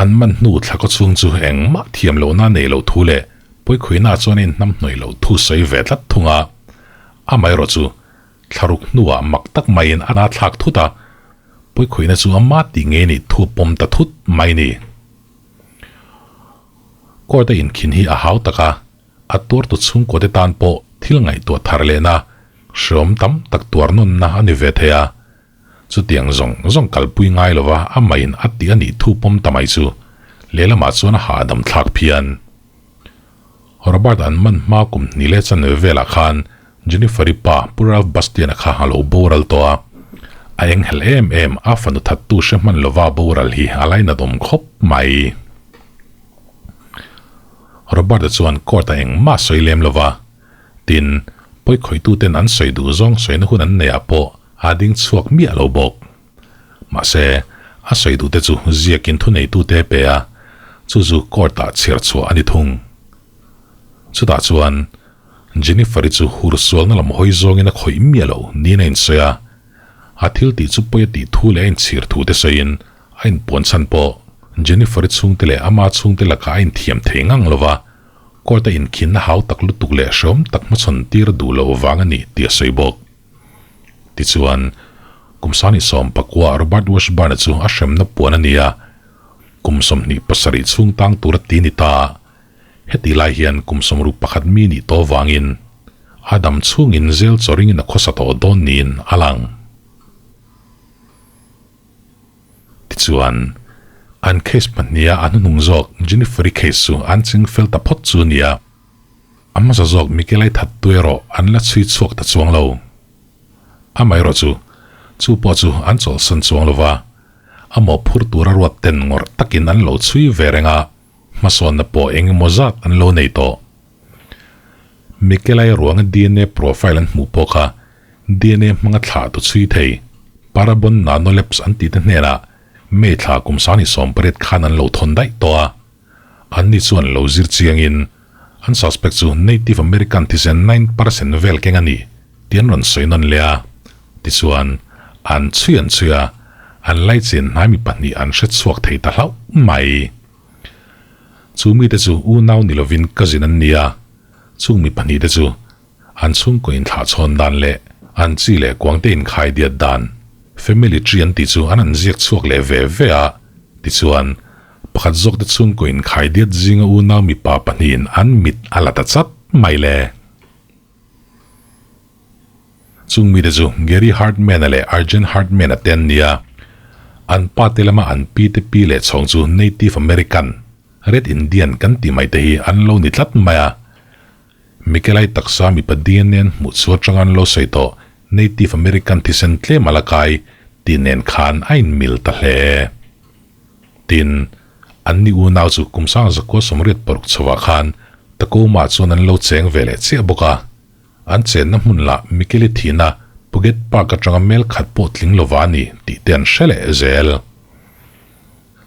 an man hnu thla kaw chhung chu engmah thiam lohna nei lo thu leh pawikhuihna chuan a inhnamhnawih loh thu sawi ve tlat thung a. Amaherawh chu thlaruk hnuah mak tak maiin a na thlak thut a, pawikhuihna chu ama tih ngei nih thu pawm ta thut mai ni. Court a inkhin hi a hau tak a, a tuartu chhungkuate tan pawh thil ngaihtuah thar lehna hreawm tam tak tuar nawnna a ni ve thei a. Chutiang zawng zawng kalpui ngai lova a main a tih a nih thu pawm ta mai chu lehlamah chuan a hahdam thlak phian. Robert an man hma kum hnih leh chanve velah khan Jennifer-i pa Pu Ralph Bastian-a kha a lo boral tawh a. A enghelh em em a fanu thattu hre hman lova boral hi a lainat awm khawp mai. Robert-a chuan court-a engmah sawi lem lova, tin, pawikhawihtu ten an sawi duh zawng sawina hun an neih ah pawh A ding chhuak miah lo bawk. Mahse, a sawi duhte chu ziakin thuneitute a pe a, chu chu court-ah chhiar chhuah a ni thung. Chutah chuan, Jennifer-i chu hur sualna lam hawi zawngin a khawih miah lo niin a insawi a, a thil tih chu pawi a tih thu leh a inchhir thute sawiin a inpuan chhan pawh Jennifer-i chhungte leh ama chhungte lakah a inthiam thei ngang lo va, court-a inkhinna hau tak lutuk leh hreawm tak hmachhawn tir duh loh vang a ni tih a sawi bawk. Tichuan, kum 2019 Robert Washburn-a chu a hremna puan a ni a, kum 27 chhung tang tura ti ni ta. Heti lai hian kum 61 mi nih tawh vangin a dam chhungin zel chawringin a khawsa tawh dawn niin a lang. Tichuan, an case pahniha a hnuhnung zawk Jennifer-i case chu an ching fel ta phawt chu a ni a. A hmasa zawk Mikelai thattu erawh an la chhui chhuak ta chuang lo. Amaherawh chu, chu pawh chu an chawlhsan chuang lo va, a mawhphur tura ruat ten ngawrh takin an lo chhui ve reng a, hmasawnna pawh eng emaw zat an lo nei tawh. Mikelai ruanga dna profile an hmuh pawh kha dna hmanga thlah tu chhui thei Parabon Nanolabs an tihte hnenah May thla kum 28 khan an lo thawn daih tawh a. Anni chuan lo zir chiangin an suspect chu Native American thisen 9% vel keng a ni tih an rawn sawi nawn leh a. Tichuan, an chhui an chhui a, an laichin hnai mi pahnih an hre chhuak thei ta hlauh mai. Chu mite chu unau ni lovin cousin an ni a. Chung mi pahnihte chu an chhungkaw inthlahchhawn dan leh an chi leh kuangte inkhai diat dan, family tree an tih chu an han ziak chhuak leh ve ve a. Tichuan, pakhat zawkte chhungkaw inkhai diat zinga unau mipa pahnihin an mit a la ta chat mai le. Chung mite chu Gary Hartman-a leh Arjen Hartman-a te an ni a. An pa te lama an pi te pi leh chhawng chu Native American, Red Indian kan tih mai te hi an lo ni tlat mai a. Mikelai taksa mipa DNA an hmuh chu atanga an lo sawi tawh Native American thisen tlem a la kai tih nen khan a inmil ta hle. Tin, anni unau chu kum sang zakua 86 chhovah khan Tacoma chuan an lo cheng ve leh chiah bawk a. An chenna hmun lah Mikeli thihna Puget Park atanga mel khat pawh tling lova a ni tih te an hre leh zel.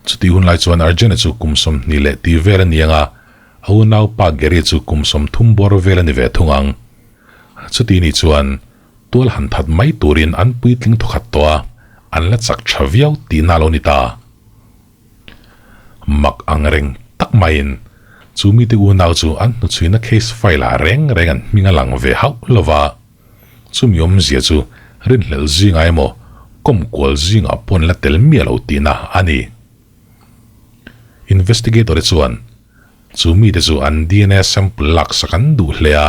Chutih hun lai chuan Arjuna chu kum 20 leh tih vel a ni ang a, a unaupa Gary chu kum 30 bawr vel a ni ve thung ang. Chutih ni chuan tual han that mai turin an puitling thawkhat tawh a, an la chak tha viau tihna a lo ni ta. Mak ang reng tak maiin chu mite unau chu an hnuchhuina case file ah reng reng an hming a lang ve hauh lo va. Chumi awmzia chu rinhlelh zingah emaw kawmkual zingah pawh an la tel miah lo tihna a ni. Investigator-te chuan chu mite chu an DNA sample laksak an duh hle a,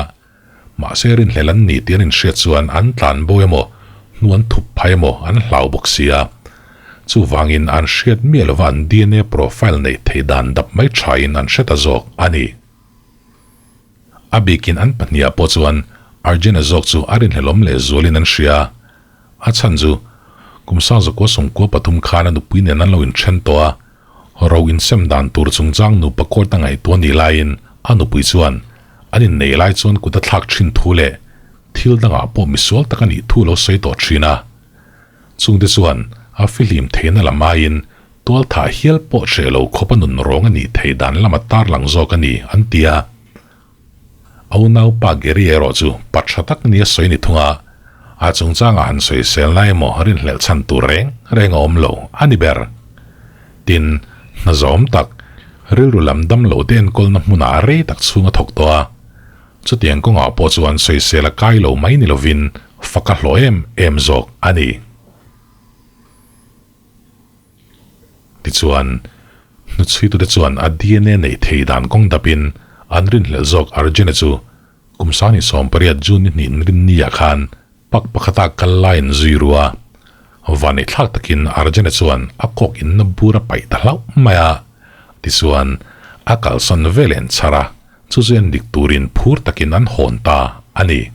mahse rinhlelh an ni tih an inhriat chuan an tlan bo emaw hnu an thup phai emaw an hlau bawk si a. Chuvangin an hriat miah lova an DNA profile neih theih dan dap mai thain an hre ta zawk a ni. A bikin an pahniha pawh chuan Arjuna zawk chu a rinhlelawm leh zualin an hria. A chhan chu kum 1993 khan a nupui nen an lo inthen tawh a, ro insem dan tur chungchang nupa court a ngaihtuah nih laiin a nupui chuan an innei lai chuan kut a thlak thin thu leh thil dangah pawh misual tak a nih thu lo sawi tawh thin a. Chungte chuan a fihlim theihna lam aiin Tual thah hial pawh hreh lo khawp a nun rawng a nih theih dan lama tarlang zawk a ni, an ti a. A unaupa Gary erawh chu pa tha tak nia sawi ni thung a, a chungchangah han sawiselna emaw rinhlelh chhan tur reng reng a awm lo a ni ber. Tin, hna zawm tak, rilru lam dam lo te enkawlna hmunah rei tak chhung a thawk tawh a. Chutiang kawngah pawh chuan sawisel a kai lo mai ni lovin fak a hlawh em em zawk a ni. Tichuan, hnuchhuitute chuan a DNA neih thei dan kawng dapin an rinhlelh zawk Arjuna chu kum 28 June ni hnih rinniah khan pak pakhata kal laiin zui ru a. Vaneihthlak takin Arjuna chuan a kawk inna bur a paih ta hlauh mai a. Tichuan, a kalsan veleh an chhar a, chu chu endik turin phur takin an hawn ta a ni.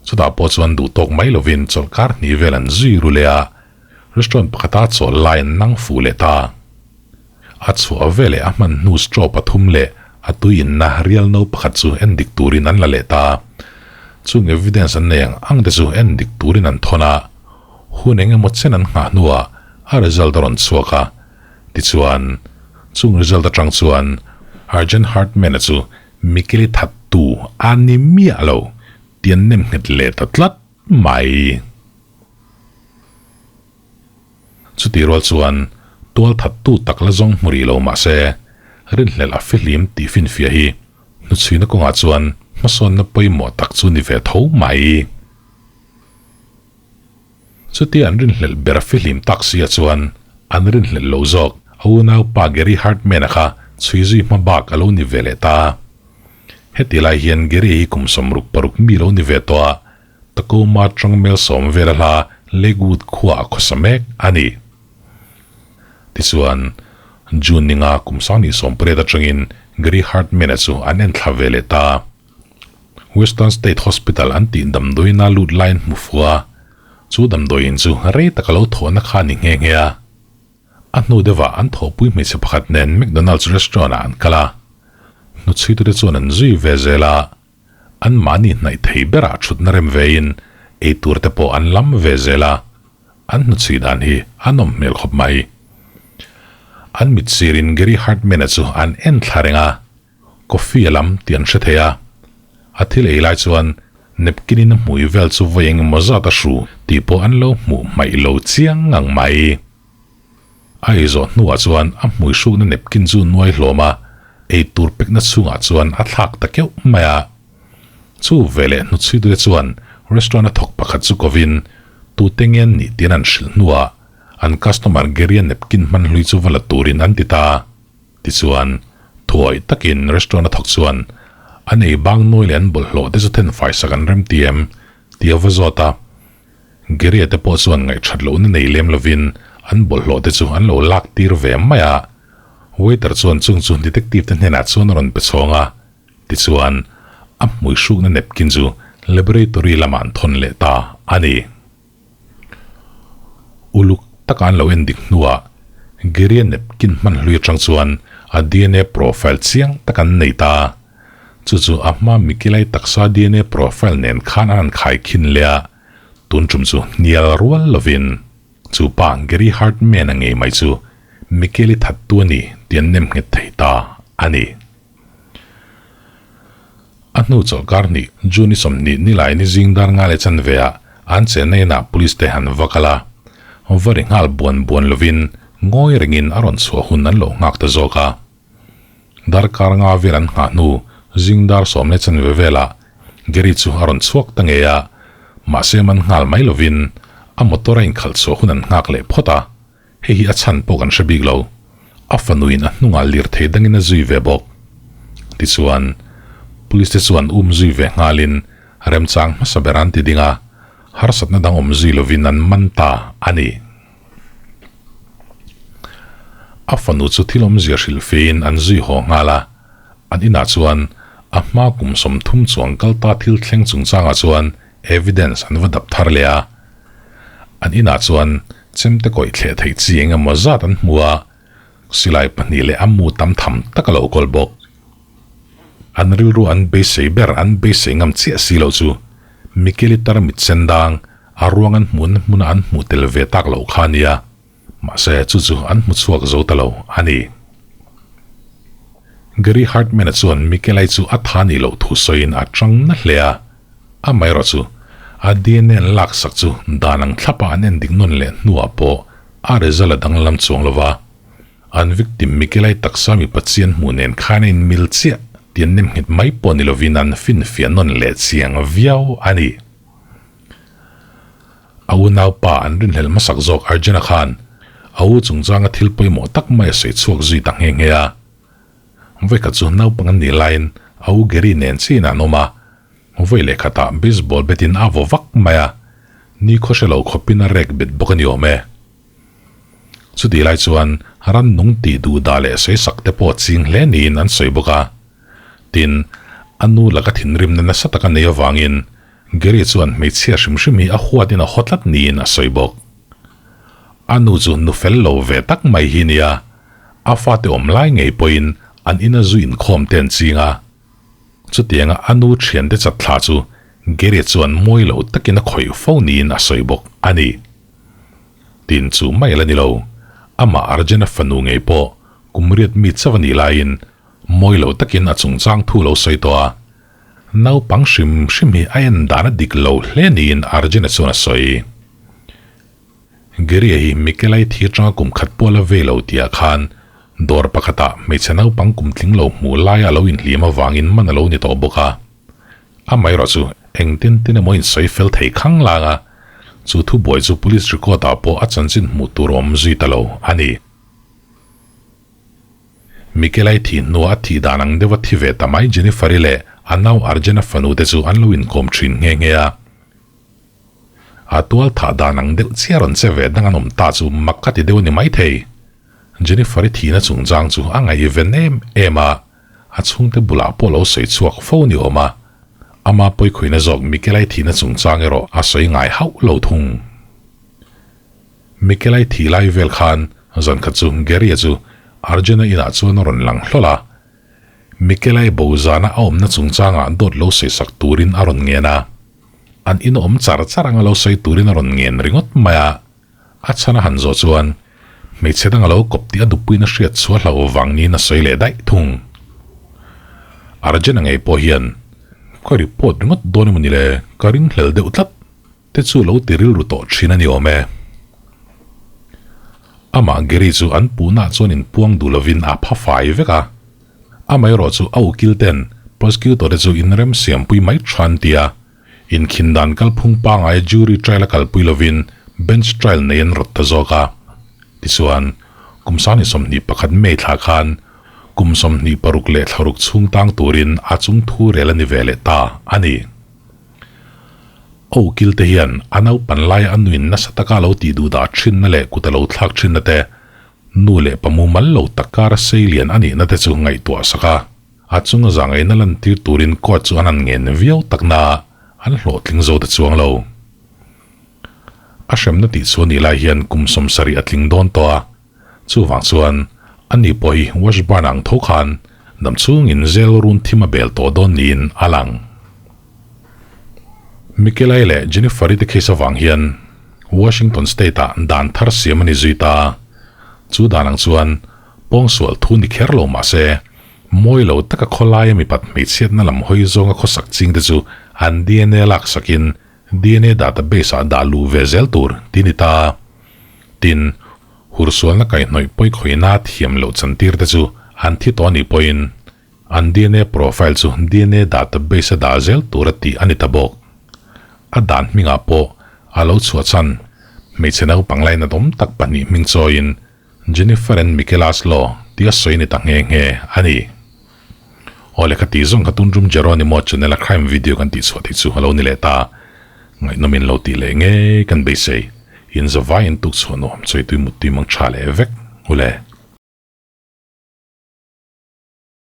Chutah pawh chuan duh tawk mai lovin chawlhkar hnih vel an zui ru leh a, restaurant pakhata chawl lai an nang fuh leh ta. A chhuah veleh a hman hnu straw pathum leh a tui inna rial no pakhat chu en dik turin an la leh ta. Chung evidence an nei ang ang te chu en dik turin an thawn a, hun eng emaw chen an nghah hnuah a result a rawn chhuak a. Tichuan, chung result atang chuan Arjen Hartman-a chu Mikeli thattu a ni miah lo tih an nem nghet leh ta tlat mai. Chutih rual chuan tual thattu tak la zawng hmu rih lo mah se, rinhlelh a fihlim tih finfiah hi hnuchhuina kawngah chuan hmasawnna pawimawh tak chu ni ve tho mai. Chutia an rinhlelh ber a fihlim tak sia chuan an rinhlelh lo zawk. A unaupa Gary Hartman-a kha chhui zui hma bak a lo ni ve leh ta. Heti lai hian Gary hi kum 66 mi lo ni ve tawh a, Tacoma atang mel sawm vel a hla Lakewood khuaah a khawsa mek a ni. Tichuan, June ninga kum 2018 atangin Gary Hartman-a chu an enthla ve leh ta. Western State Hospital an tih damdawiina lut laiin hmu fuh a, chu damdawiin chu rei tak a lo thawhna kha a ni nghe nghe a. A hnu deuhah an thawhpui hmeichhe pakhat nen McDonald's restaurant ah an kal a, hnuchhuitute chuan an zui ve zel a, anmahni hnaih thei berah thutna rem vein eitur te pawh an lam ve zel a, an hnuchhui dan hi a nawm hmel khawp mai. An mit sirin Gary Hartman-a chu an en thla reng a. Coffee a lam tih an hre thei a, a thil ei lai chuan napkin in a hmui vel chu vawi eng emaw zat a hru tih pawh an lo hmuh hmaih lo chiang ngang mai. A ei zawh hnuah chuan a hmui hrukna napkin chu nuai hlawm a, Eitur pekna chhungah chuan a thlak ta keuh mai a. Chu veleh hnuchhuitute chuan restaurant a thawk pakhat chu kovin tute nge an nih tiin an hrilh hnuah an customer Gary-a napkin hman hlui chu va la turin an ti ta. Tichuan, thuawih takin restaurant a thawk chuan an ei bang nawi leh an bawlhhlawh te chu thenfai sak an rem ti em? ti a va zawt a. Gary-a te pawh chuan ngaihthat lohna nei lem lovin an bawlhhlawh te chu an lo lak tir ve mai a. Waiter chuan chung chu detective te hnenah chuan a rawn pe chhawng a, tichuan a hmui hrukna napkin chu laboratory lamah an thawn leh ta a ni. Uluk taka an lo en dik hnuah Gary-a napkin hman hlui atang chuan a dna profile chiang tak an nei ta. Chu chu a hma Mikilai taksa dna profile nen khan an han khaikhin leh a, tun tum chu hnial rual lovin. Chu pa Gary Hartman a ngei mai chu Michael-i thattu a ni tih an nem nghet thei ta a ni. A hnu chawlhkar hnih June i 20 nilai ni zing dar nga leh chanve ah an chenna inah police te han va kal a, va ri nghal buan buan lovin ngawi rengin a rawn chhuah hun an lo nghak ta zawk a. Darkar nga vel an nghah hnu zing dar sawm leh chanve velah Gary chu a rawn chhuak ta ngei a, mahse man nghal mai lovin a motor a inkhalh chhuah hun an nghak leh phawt a, hei hi a chhan pawh kan hre bik lo. A fanuin a hnungah lirthei dangin a zui ve bawk. Tichuan, Police te chuan um zui ve nghalin remchang hmasa ber an ti ding a, harsatna dang awm zui lovin an man ta a ni. A fanu chu thil awmzia hrilh fein an zui haw nghal a, an inah chuan a hma kum 30 chuang kal ta thil thleng chungchangah chuan evidence an va dap thar leh a. An inah chuan chemte kawih thleh theih chi eng emaw zat an hmu a, silai pahnih leh a mu tam tham tak a lo kawl bawk. An rilru an beisei ber an beisei ngam chiah si loh chu Mikeli tarmit sen dang a ruang an hmuhna hmuna an hmuh tel ve tak loh kha a nia. Mahse, chu chu an hmu chhuak zo ta lo a ni. Gary Hartman-a chuan Mikelai chu a tha nih loh thu sawiin a chang na hle a. Amaherawh chu, a dna an laksak chu dan ang thlapa an endik nawn leh hnuah pawh a result a danglam chuang lo va. An victim Mikelai taksa mi Pathian hmuh nen khan a inmil chiah tih an nem nghet mai pawh ni lovin an finfiah nawn leh chiang viau a ni. A unaupa an rinhlelh hmasak zawk Arjuna khan a u chungchanga thil pawimawh tak mai a sawi chhuak zui ta nghe nghe a. Vawikhat chu naupang an nih laiin a u Gary nen chiin an awm a, vawi leh khatah baseball bat in a vaw vak mai a, ni khaw hre lo khawpin a rek bet bawk a ni awm e. Chutih lai chuan rannung tih duh dah leh sawi sak te pawh ching hle niin an sawi bawk a. Tin, a nu laka thinrimna nasa tak a nei avangin Gary chuan hmeichhia hrim hrim hi a huatin a haw tlat niin a sawi bawk. A nu chu nu fel lo ve tak mai hi nia, a fate awm lai ngei pawhin an ina zu inkhawm te an ching a. Chutianga a nu thiante chat thla chu Gary chuan mawi lo takin a khawih fo niin a sawi bawk a ni. Tin chu mai la ni lo, amah Arjuna fanu ngei pawh kum riat mi chauh a nih laiin mawi lo takin a chungchang thu lo sawi tawh a. Naupang hrim hrim hi a en dan a dik lo hle niin Arjuna chuan a sawi. Gary-a hi Mikelai thi atanga kum khat pawh la vei lo tihah khan dawr pakhatah hmeichhe naupang kum tling lo hmuh laia a lo inhlim avangin man a lo ni tawh bawk a. Amaherawh chu engtin tin emaw insawi fel thei khang lang a, chu thubuai chu police record-ah pawh a chanchin hmuh tur a awm zui ta lo a ni. Mikelai thih hnuah a thih dan ang deuha thi ve ta mai Jennifer-i leh a nau Arjun-a fanu te chu an lo inkawm thin nghe nghe a. A tual thah dan ang deuh chiah rawn che ve dang an awm ta chu mak ka ti deuh a ni maithei. Jennifer-i thihna chungchang chu a ngaihven em em a, a chhungte bulah pawh lo sawi chhuak fo ni awm a. Ama pawikhawihna zawk Mikelai thihna chungchang erawh a sawi ngai hauh lo thung. Mikelai thih lai vel khan zan khat chu Gary-a chu Arjuna inah chuan a rawn lang hlawl a. Mikelai bo zana a awmna chungchangah dawt lo sawi sak turin a rawn ngen a. An in awm char char anga lo sawi turin a rawn ngen ringawt mai a. A chhan a han zawh chuan hmeichhe dang a lo kawp tih a dupuiin a hriat chhuah hlauh vang niin a sawi leh daih thung. Arjuna ngei pawh hian ka report ringawt dawn emaw ni le, ka ringhlel deuh tlat. Te chu lo ti rilru tawh thin a ni awm e. Amah Gary chu an puhnah chuan inpuang duh lovin a pha fai vek a. Amaherawh chu a ukil ten prosecutor te chu inrem siampui mai tha an ti a, inkhin dan kalphung pangai jury trial a kalpui lovin bench trial nei an rawt ta zawk a. Tichuan, kum 21 May thla khan kum 26 leh thlaruk chhung tang turin a chung thu rel a ni ve leh ta a ni. A ukil te hian a naupan laia a nuin nasa taka lo tih duh dah thinna leh kut a lo thlak thinna te, Nu leh pa mumal lo tak kara sei lian a nihna te chu ngaihtuah sak a, a chunga zangaihna lantir turin court chu an han ngen viau takna an hlawhtling zo ta chuang lo. A hremna tih chu a nih lai hian kum 70 a tling dawn tawh a, chuvang chuan ani pawh hi Washburn ang tho khan dam chungin zel run thim a bel tawh dawn niin a lang. Mikelai leh Jennifer-i te case avang hian Washington State-ah dan thar siam a ni zui ta. Chu dan ang chuan pawngsual thu ni kher lo mah se, mawi lo taka khawlaia mipat hmeichhiatna lam hawi zawnga khawsak ching te chu an dna lak sakin dna database-ah dah luh ve zel tur ti ni ta. Tin, hursualna kaihhnawih pawikhawihna thiam loh chantir te chu an thi tawh a nih pawhin An dna profile chu dna database a dah zel tur a tih a ni ta bawk. A dan hmingah pawh a lo chhuah chhan hmeichhe naupang lainatawm tak pahnih hming chawiin Jennifer and Michaela's Law tih a sawi ni ta nghe nghe a ni. Aw lehkha tih zawng kha tun tum Jeronimo channel a crime video kan tih chhuah theih chu a lo ni leh ta. Ngaihnawm in lo tih leh ngei kan beisei. In zavai in tuk chhuah nuam chawi tui mut tui mang tha leh vek u le.